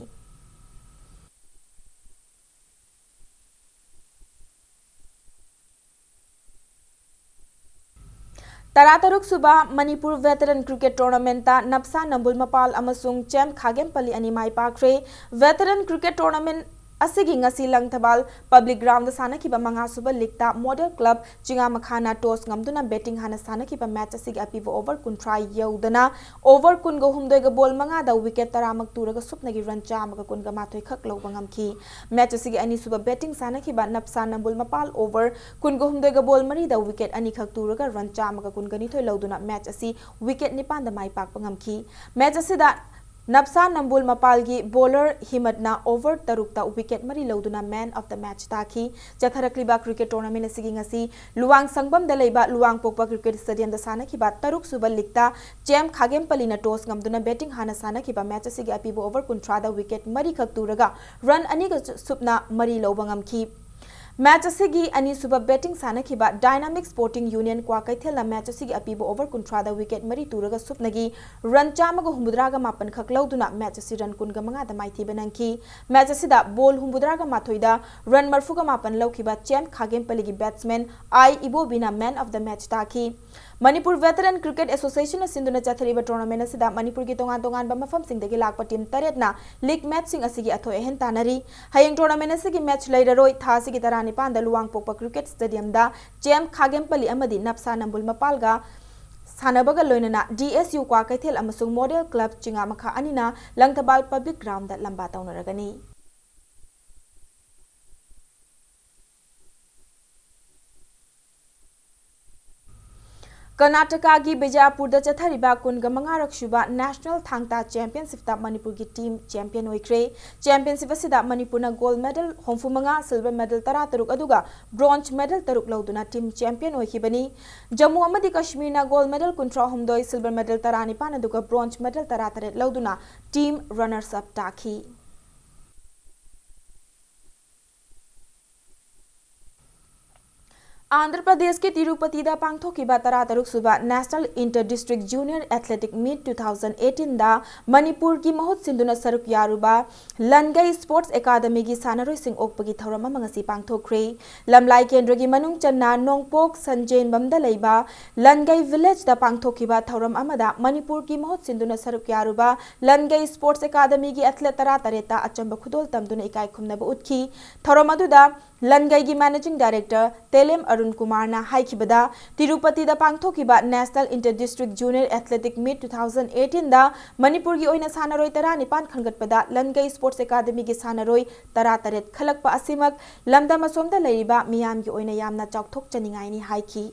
ꯇꯔꯥꯇꯔꯨꯛ ꯁꯨꯕ ꯃꯅꯤꯄꯨꯔ Veteran Cricket Tournamentꯇ ꯅꯞꯁꯥ ꯅꯝꯕꯨꯜ ꯃꯄꯥꯜ ꯑꯃꯁꯨꯡ ꯆꯦꯝ ꯈꯥꯒꯦꯝꯄꯜꯂꯤ ꯑꯅꯤ ꯃꯥꯏ ꯄꯥꯛꯈ꯭ꯔꯦ꯫ Veteran Cricket Tournament ꯑꯁꯤꯒꯤ ꯉꯁꯤ ꯂꯪꯊꯕꯥꯜ Public Groundꯗ ꯁꯥꯟꯅꯈꯤꯕ ꯃꯉꯥꯁꯨꯕ leagueꯇ Model Club ꯆꯤꯉꯥꯃꯈꯥꯅ toss ꯉꯝꯗꯨꯅ batting ꯍꯥꯟꯅ ꯁꯥꯟꯅꯈꯤꯕ match ꯑꯁꯤꯒꯤ ꯑꯄꯤꯕ over ꯀꯨꯟꯊ꯭ꯔꯥ ꯌꯧꯗꯅ over ꯀꯨꯟꯒ ꯍꯨꯝꯗꯣꯏꯒ ball ꯃꯉꯥꯗ wicket ꯇꯔꯥꯃꯛ ꯇꯨꯔꯒ ꯁꯨꯞꯅꯒꯤ run ꯆꯥꯝꯃꯒ ꯀꯨꯟꯒ ꯃꯥꯊꯣꯏ ꯈꯛ ꯂꯧꯕ ꯉꯝꯈꯤ꯫ Match ꯑꯁꯤꯒꯤ ꯑꯅꯤꯁꯨꯕ batting ꯁꯥꯟꯅꯈꯤꯕ ꯅꯞꯁꯥ ꯅꯝꯕꯨꯜ ꯃꯄꯥꯜ over ꯀꯨꯟꯒ ꯍꯨꯝꯗꯣꯏꯒ ball ꯃꯔꯤꯗ wicket ꯑꯅꯤꯈꯛ ꯇꯨꯔꯒ run ꯆꯥꯝꯃꯒ ꯀꯨꯟꯒ ꯅꯤꯊꯣꯏ ꯂꯧꯗꯨꯅ match ꯑꯁꯤ wicket ꯅꯤꯄꯥꯟꯗ ꯃꯥꯏ ꯄꯥꯛꯄ ꯉꯝꯈꯤ꯫ Match ꯑꯁꯤꯗ ꯅꯞꯁꯥ ꯅꯝꯕꯨꯜ ꯃꯄꯥꯜꯒꯤ bowler ꯍꯤꯃꯠꯅ over ꯇꯔꯨꯛꯇ wicket ꯃꯔꯤ ꯂꯧꯗꯨꯅ man of the match ꯇꯥꯈꯤ꯫ ꯆꯠꯊꯔꯛꯂꯤꯕ cricket tournament ꯑꯁꯤꯒꯤ ꯉꯁꯤ ꯂꯨꯋꯥꯡ ꯁꯪꯕꯝꯗ ꯂꯩꯕ ꯂꯨꯋꯥꯡꯄꯣꯛꯄ cricket stadiumꯗ ꯁꯥꯟꯅꯈꯤꯕ ꯇꯔꯨꯛ ꯁꯨꯕ leagueꯇ ꯆꯦꯝ ꯈꯥꯒꯦꯝꯄꯜꯂꯤꯅ toss ꯉꯝꯗꯨꯅ batting ꯍꯥꯟꯅ ꯁꯥꯟꯅꯈꯤꯕ match ꯑꯁꯤꯒꯤ ꯑꯄꯤꯕ over ꯀꯨꯟꯊ꯭ꯔꯥꯗ wicket ꯃꯔꯤꯈꯛ ꯇꯨꯔꯒ run ꯑꯅꯤꯒ ꯁꯨꯞꯅ ꯃꯔꯤ ꯂꯧꯕ ꯉꯝꯈꯤ꯫ Match ꯑꯁꯤꯒꯤ ꯑꯅꯤꯁꯨꯕ batting ꯁꯥꯟꯅꯈꯤꯕ Dynamic Sporting Union ꯀ꯭ꯋꯥꯀꯩꯊꯦꯜꯅ match ꯑꯁꯤꯒꯤ ꯑꯄꯤꯕ over ꯀꯨꯟꯊ꯭ꯔꯥꯗ wicket ꯃꯔꯤ ꯇꯨꯔꯒ ꯁꯨꯞꯅꯒꯤ run ꯆꯥꯝꯃꯒ ꯍꯨꯝꯐꯨꯇꯔꯥꯒ ꯃꯥꯄꯟ ꯈꯛ ꯂꯧꯗꯨꯅ match ꯑꯁꯤ run ꯀꯨꯟꯒ ꯃꯉꯥꯗ ꯃꯥꯏꯊꯤꯕ ꯅꯪꯈꯤ꯫ Match ꯑꯁꯤꯗ ball ꯍꯨꯝꯐꯨꯇꯔꯥꯒ ꯃꯥꯊꯣꯏꯗ run ꯃꯔꯤꯐꯨꯒ ꯃꯥꯄꯟ ꯂꯧꯈꯤꯕ ꯆꯦꯝ ꯈꯥꯒꯦꯝꯄꯜꯂꯤꯒꯤ batsman I ꯏꯕꯣꯕꯤꯅ man of the match ꯇꯥꯈꯤ꯫ ꯃꯅꯤꯄꯨꯔ Veteran Cricket Associationꯅ ꯁꯤꯟꯗꯨꯅ ꯆꯠꯊꯔꯤꯕ tournament ꯑꯁꯤꯗ ꯃꯅꯤꯄꯨꯔꯒꯤ ꯇꯣꯉꯥꯟ ꯇꯣꯉꯥꯟꯕ ꯃꯐꯝꯁꯤꯡꯗꯒꯤ ꯂꯥꯛꯄ team ꯇꯔꯦꯠꯅ league matchꯁꯤꯡ ꯑꯁꯤꯒꯤ ꯑꯊꯣꯏ ꯑꯍꯦꯟ ꯇꯥꯟꯅꯔꯤ꯫ ꯍꯌꯦꯡ tournament ꯑꯁꯤꯒꯤ match ꯂꯩꯔꯔꯣꯏ꯫ ꯊꯥ ꯑꯁꯤꯒꯤ ꯇꯔꯥꯅꯤꯄꯥꯟꯗ ꯂꯨꯋꯥꯡꯄꯣꯛꯄ cricket stadiumꯗ ꯆꯦꯝ ꯈꯥꯒꯦꯝꯄꯜꯂꯤ ꯑꯃꯗꯤ ꯅꯞꯁꯥ ꯅꯝꯕꯨꯜ ꯃꯄꯥꯜꯒ ꯁꯥꯟꯅꯕꯒ ꯂꯣꯏꯅꯅ D S U ꯀ꯭ꯋꯥꯀꯩꯊꯦꯜ ꯑꯃꯁꯨꯡ Model Club ꯆꯤꯉꯥꯃꯈꯥ ꯑꯅꯤꯅ ꯂꯪꯊꯕꯥꯜ Public Groundꯗ ꯂꯝꯕꯥ ꯇꯧꯅꯔꯒꯅꯤ꯫ ꯀꯔꯅꯥꯇꯀꯥꯒꯤ ꯕꯤꯖꯥꯄꯨꯔꯗ ꯆꯠꯊꯔꯤꯕ ꯀꯨꯟꯒ ꯃꯉꯥꯔꯛ ꯁꯨꯕ National ꯊꯥꯡ ꯇꯥ Championshipꯇ ꯃꯅꯤꯄꯨꯔꯒꯤ team champion ꯑꯣꯏꯈ꯭ꯔꯦ꯫ Championship ꯑꯁꯤꯗ ꯃꯅꯤꯄꯨꯔꯅ gold medal ꯍꯨꯝꯐꯨ ꯃꯉꯥ, silver medal ꯇꯔꯥ ꯇꯔꯨꯛ ꯑꯗꯨꯒ bronze medal ꯇꯔꯨꯛ ꯂꯧꯗꯨꯅ team champion ꯑꯣꯏꯈꯤꯕꯅꯤ꯫ ꯖꯝꯃꯨ ꯑꯃꯗꯤ ꯀꯥꯁꯃꯤꯔꯅ gold medal ꯀꯨꯟꯊ꯭ꯔꯥ ꯍꯨꯝꯗꯣꯏ, silver medal ꯇꯔꯥ ꯅꯤꯄꯥꯟ ꯑꯗꯨꯒ bronze medal ꯇꯔꯥ ꯇꯔꯦꯠ ꯂꯧꯗꯨꯅ team runners up ꯇꯥꯈꯤ꯫ ꯑꯟꯙ꯭ꯔ ꯄ꯭ꯔꯗꯦꯁꯀꯤ ꯇꯤꯔꯨꯄꯇꯤꯗ ꯄꯥꯡꯊꯣꯛꯈꯤꯕ ꯇꯔꯥ ꯇꯔꯨꯛ ꯁꯨꯕ National Inter District Junior Athletic Meet two thousand eighteen ꯗ ꯃꯅꯤꯄꯨꯔꯒꯤ ꯃꯍꯨꯠ ꯁꯤꯟꯗꯨꯅ ꯁꯔꯨꯛ ꯌꯥꯔꯨꯕ ꯂꯟꯒꯩ Sports Academyꯒꯤ ꯁꯥꯟꯅꯔꯣꯏꯁꯤꯡ ꯑꯣꯛꯄꯒꯤ ꯊꯧꯔꯝ ꯑꯃ ꯉꯁꯤ ꯄꯥꯡꯊꯣꯛꯈ꯭ꯔꯦ꯫ ꯂꯝꯂꯥꯏ ꯀꯦꯟꯗ꯭ꯔꯒꯤ ꯃꯅꯨꯡ ꯆꯟꯅ ꯅꯣꯡꯄꯣꯛ ꯁꯟꯖꯦꯟꯕꯝꯗ ꯂꯩꯕ ꯂꯟꯒꯩ Villageꯇ ꯄꯥꯡꯊꯣꯛꯈꯤꯕ ꯊꯧꯔꯝ ꯑꯃꯗ ꯃꯅꯤꯄꯨꯔꯒꯤ ꯃꯍꯨꯠ ꯁꯤꯟꯗꯨꯅ ꯁꯔꯨꯛ ꯌꯥꯔꯨꯕ ꯂꯟꯒꯩ Sports Academyꯒꯤ athlete ꯇꯔꯥ ꯇꯔꯦꯠꯇ ꯑꯆꯝꯕ ꯈꯨꯗꯣꯜ ꯇꯝꯗꯨꯅ ꯏꯀꯥꯏ ꯈꯨꯝꯅꯕ ꯎꯠꯈꯤ꯫ ꯊꯧꯔꯝ ꯑꯗꯨꯗ ꯂꯟꯒꯩꯒꯤ Managing Director ꯇꯦꯂꯦꯝ ꯑꯔꯨꯟ ꯀꯨꯃꯥꯔꯅ ꯍꯥꯏꯈꯤꯕꯗ, ꯇꯤꯔꯨꯄꯇꯤꯗ ꯄꯥꯡꯊꯣꯛꯈꯤꯕ National Inter District Junior Athletic Meet two thousand eighteen ꯗ ꯃꯅꯤꯄꯨꯔꯒꯤ ꯑꯣꯏꯅ ꯁꯥꯟꯅꯔꯣꯏ ꯇꯔꯥꯅꯤꯄꯥꯟ ꯈꯟꯒꯠꯄꯗ ꯂꯟꯒꯩ Sports Academyꯒꯤ ꯁꯥꯟꯅꯔꯣꯏ ꯇꯔꯥ ꯇꯔꯦꯠ ꯈꯜꯂꯛꯄ ꯑꯁꯤꯃꯛ ꯂꯝꯗꯝ ꯑꯁꯣꯝꯗ ꯂꯩꯔꯤꯕ ꯃꯤꯌꯥꯝꯒꯤ ꯑꯣꯏꯅ ꯌꯥꯝꯅ ꯆꯥꯎꯊꯣꯛꯆꯅꯤꯡꯉꯥꯏꯅꯤ ꯍꯥꯏꯈꯤ꯫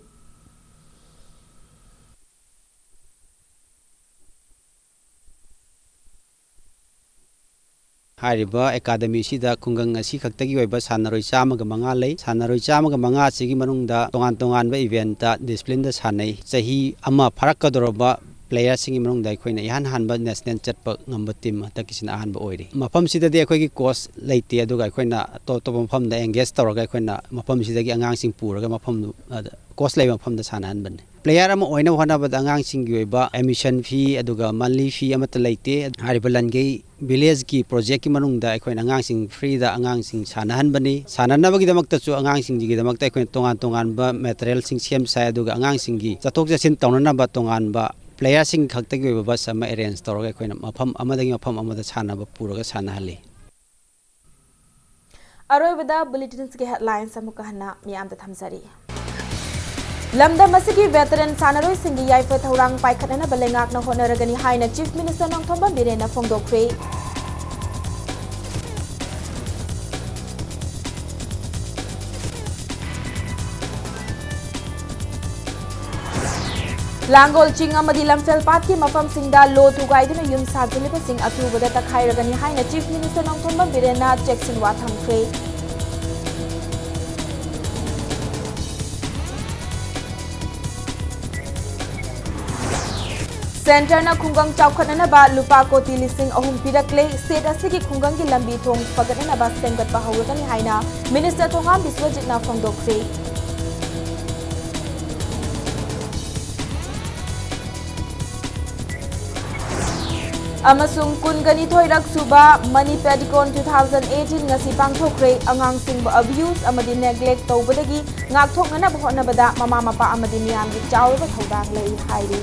ꯍꯥꯏꯔꯤꯕ academyꯁꯤꯗ ꯈꯨꯡꯒꯪ ꯑꯁꯤ ꯈꯛꯇꯒꯤ ꯑꯣꯏꯕ ꯁꯥꯟꯅꯔꯣꯏ ꯆꯥꯝꯃꯒ ꯃꯉꯥ ꯂꯩ꯫ ꯁꯥꯟꯅꯔꯣꯏ ꯆꯥꯝꯃꯒ ꯃꯉꯥ ꯑꯁꯤꯒꯤ ꯃꯅꯨꯡꯗ ꯇꯣꯉꯥꯟ ꯇꯣꯉꯥꯟꯕ eventꯇ disciplineꯗ ꯁꯥꯟꯅꯩ꯫ ꯆꯍꯤ ꯑꯃ ꯐꯥꯔꯛꯀꯗꯧꯔꯕ playerꯁꯤꯡꯒꯤ ꯃꯅꯨꯡꯗ ꯑꯩꯈꯣꯏꯅ ꯏꯍꯥꯟ ꯍꯥꯟꯕ national ꯆꯠꯄ ꯉꯝꯕ team ꯍꯟꯗꯛꯀꯤꯁꯤꯅ ꯑꯍꯥꯟꯕ ꯑꯣꯏꯔꯤ꯫ ꯃꯐꯝꯁꯤꯗꯗꯤ ꯑꯩꯈꯣꯏꯒꯤ coach ꯂꯩꯇꯦ, ꯑꯗꯨꯒ ꯑꯩꯈꯣꯏꯅ ꯑꯇꯣꯞ ꯑꯇꯣꯞꯄ ꯃꯐꯝꯗ engage ꯇꯧꯔꯒ ꯑꯩꯈꯣꯏꯅ ꯃꯐꯝꯁꯤꯗꯒꯤ ꯑꯉꯥꯡꯁꯤꯡ ꯄꯨꯔꯒ ꯃꯐꯝꯗꯨ, ꯑꯗ coach ꯂꯩꯕ ꯃꯐꯝꯗ ꯁꯥꯟꯅꯍꯟꯕꯅꯤ꯫ Player ꯑꯃ ꯑꯣꯏꯅꯕ ꯍꯣꯠꯅꯕꯗ ꯑꯉꯥꯡꯁꯤꯡꯒꯤ ꯑꯣꯏꯕ admission fee ꯑꯗꯨꯒ monthly fee ꯑꯃꯠꯇ ꯂꯩꯇꯦ꯫ ꯍꯥꯏꯔꯤꯕ ꯂꯟꯒꯩ villageꯀꯤ projectꯀꯤ ꯃꯅꯨꯡꯗ ꯑꯩꯈꯣꯏꯅ ꯑꯉꯥꯡꯁꯤꯡ freeꯗ ꯑꯉꯥꯡꯁꯤꯡ ꯁꯥꯟꯅꯍꯟꯕꯅꯤ꯫ ꯁꯥꯟꯅꯅꯕꯒꯤꯗꯃꯛꯇꯁꯨ ꯑꯉꯥꯡꯁꯤꯡꯒꯤꯗꯃꯛꯇ ꯑꯩꯈꯣꯏꯅ ꯇꯣꯉꯥꯟ ꯇꯣꯉꯥꯟꯕ materialꯁꯤꯡ ꯁꯦꯝ ꯁꯥꯏ, ꯑꯗꯨꯒ ꯑꯉꯥꯡꯁꯤꯡꯒꯤ ꯆꯠꯊꯣꯛ ꯆꯠꯁꯤꯟ ꯇꯧꯅꯅꯕ ꯇꯣꯉꯥꯟꯕ playerꯁꯤꯡ ꯈꯛꯇꯒꯤ ꯑꯣꯏꯕ bus ꯑꯃ arrange ꯇꯧꯔꯒ ꯑꯩꯈꯣꯏꯅ ꯃꯐꯝ ꯑꯃꯗꯒꯤ ꯃꯐꯝ ꯑꯃꯗ ꯁꯥꯟꯅꯕ ꯄꯨꯔꯒ ꯁꯥꯟꯅꯍꯜꯂꯤ꯫ ꯑꯔꯣꯏꯕꯗ bulletinꯁꯤꯒꯤ headlines ꯑꯃꯨꯛꯀ ꯍꯟꯅ ꯃꯤꯌꯥꯝꯗ ꯊꯝꯖꯔꯤ꯫ ꯂꯝꯗꯝ ꯑꯁꯤꯒꯤ veteran ꯁꯥꯟꯅꯔꯣꯏꯁꯤꯡꯒꯤ ꯌꯥꯏꯐ ꯊꯧꯔꯥꯡ ꯄꯥꯏꯈꯠꯅꯅꯕ ꯂꯩꯉꯥꯛꯅ ꯍꯣꯠꯅꯔꯒꯅꯤ ꯍꯥꯏꯅ Chief Minister ꯅꯣꯡꯊꯣꯝꯕꯝ ꯕꯤꯔꯦꯟꯅ ꯐꯣꯡꯗꯣꯛꯈ꯭ꯔꯦ꯫ ꯂꯥꯡꯒꯣꯜ ꯆꯤꯡ ꯑꯃꯗꯤ ꯂꯝꯐꯦꯜ ꯄꯥꯠꯀꯤ ꯃꯐꯝꯁꯤꯡꯗ ꯂꯣ ꯊꯨꯒꯥꯏꯗꯨꯅ ꯌꯨꯝ ꯁꯥꯖꯤꯜꯂꯤꯕꯁꯤꯡ ꯑꯊꯨꯕꯗ ꯇꯛꯈꯥꯏꯔꯒꯅꯤ ꯍꯥꯏꯅ Chief Minister ꯅꯣꯡꯊꯣꯝꯕꯝ ꯕꯤꯔꯦꯟꯅ ꯆꯦꯛꯁꯤꯟꯋꯥ ꯊꯝꯈ꯭ꯔꯦ꯫ Centreꯅ ꯈꯨꯡꯒꯪ ꯆꯥꯎꯈꯠꯅꯅꯕ ꯂꯨꯄꯥ ꯀꯣꯇꯤ ꯂꯤꯁꯤꯡ ꯑꯍꯨꯝ ꯄꯤꯔꯛꯂꯦ꯫ State ꯑꯁꯤꯒꯤ ꯈꯨꯡꯒꯪꯒꯤ ꯂꯝꯕꯤ ꯊꯣꯡ ꯐꯒꯠꯅꯅꯕ ꯁꯦꯝꯒꯠꯄ ꯍꯧꯔꯒꯅꯤ ꯍꯥꯏꯅ Minister ꯊꯣꯉꯥꯝ ꯕꯤꯁ꯭ꯋꯖꯤꯠꯅ ꯐꯣꯡꯗꯣꯛꯈ꯭ꯔꯦ꯫ ꯑꯃꯁꯨꯡ ꯀꯨꯟꯒꯅꯤꯊꯣꯏꯔꯛ ꯁꯨꯕ Mani Padikon two thousand eighteen ꯉꯁꯤ ꯄꯥꯡꯊꯣꯛꯈ꯭ꯔꯦ꯫ ꯑꯉꯥꯡꯁꯤꯡꯕꯨ abuse ꯑꯃꯗꯤ neglect ꯇꯧꯕꯗꯒꯤ ꯉꯥꯛꯊꯣꯛꯅꯅꯕ ꯍꯣꯠꯅꯕꯗ ꯃꯃꯥ ꯃꯄꯥ ꯑꯃꯗꯤ ꯃꯤꯌꯥꯝꯒꯤ ꯆꯥꯎꯔꯕ ꯊꯧꯗꯥꯡ ꯂꯩ ꯍꯥꯏꯔꯤ꯫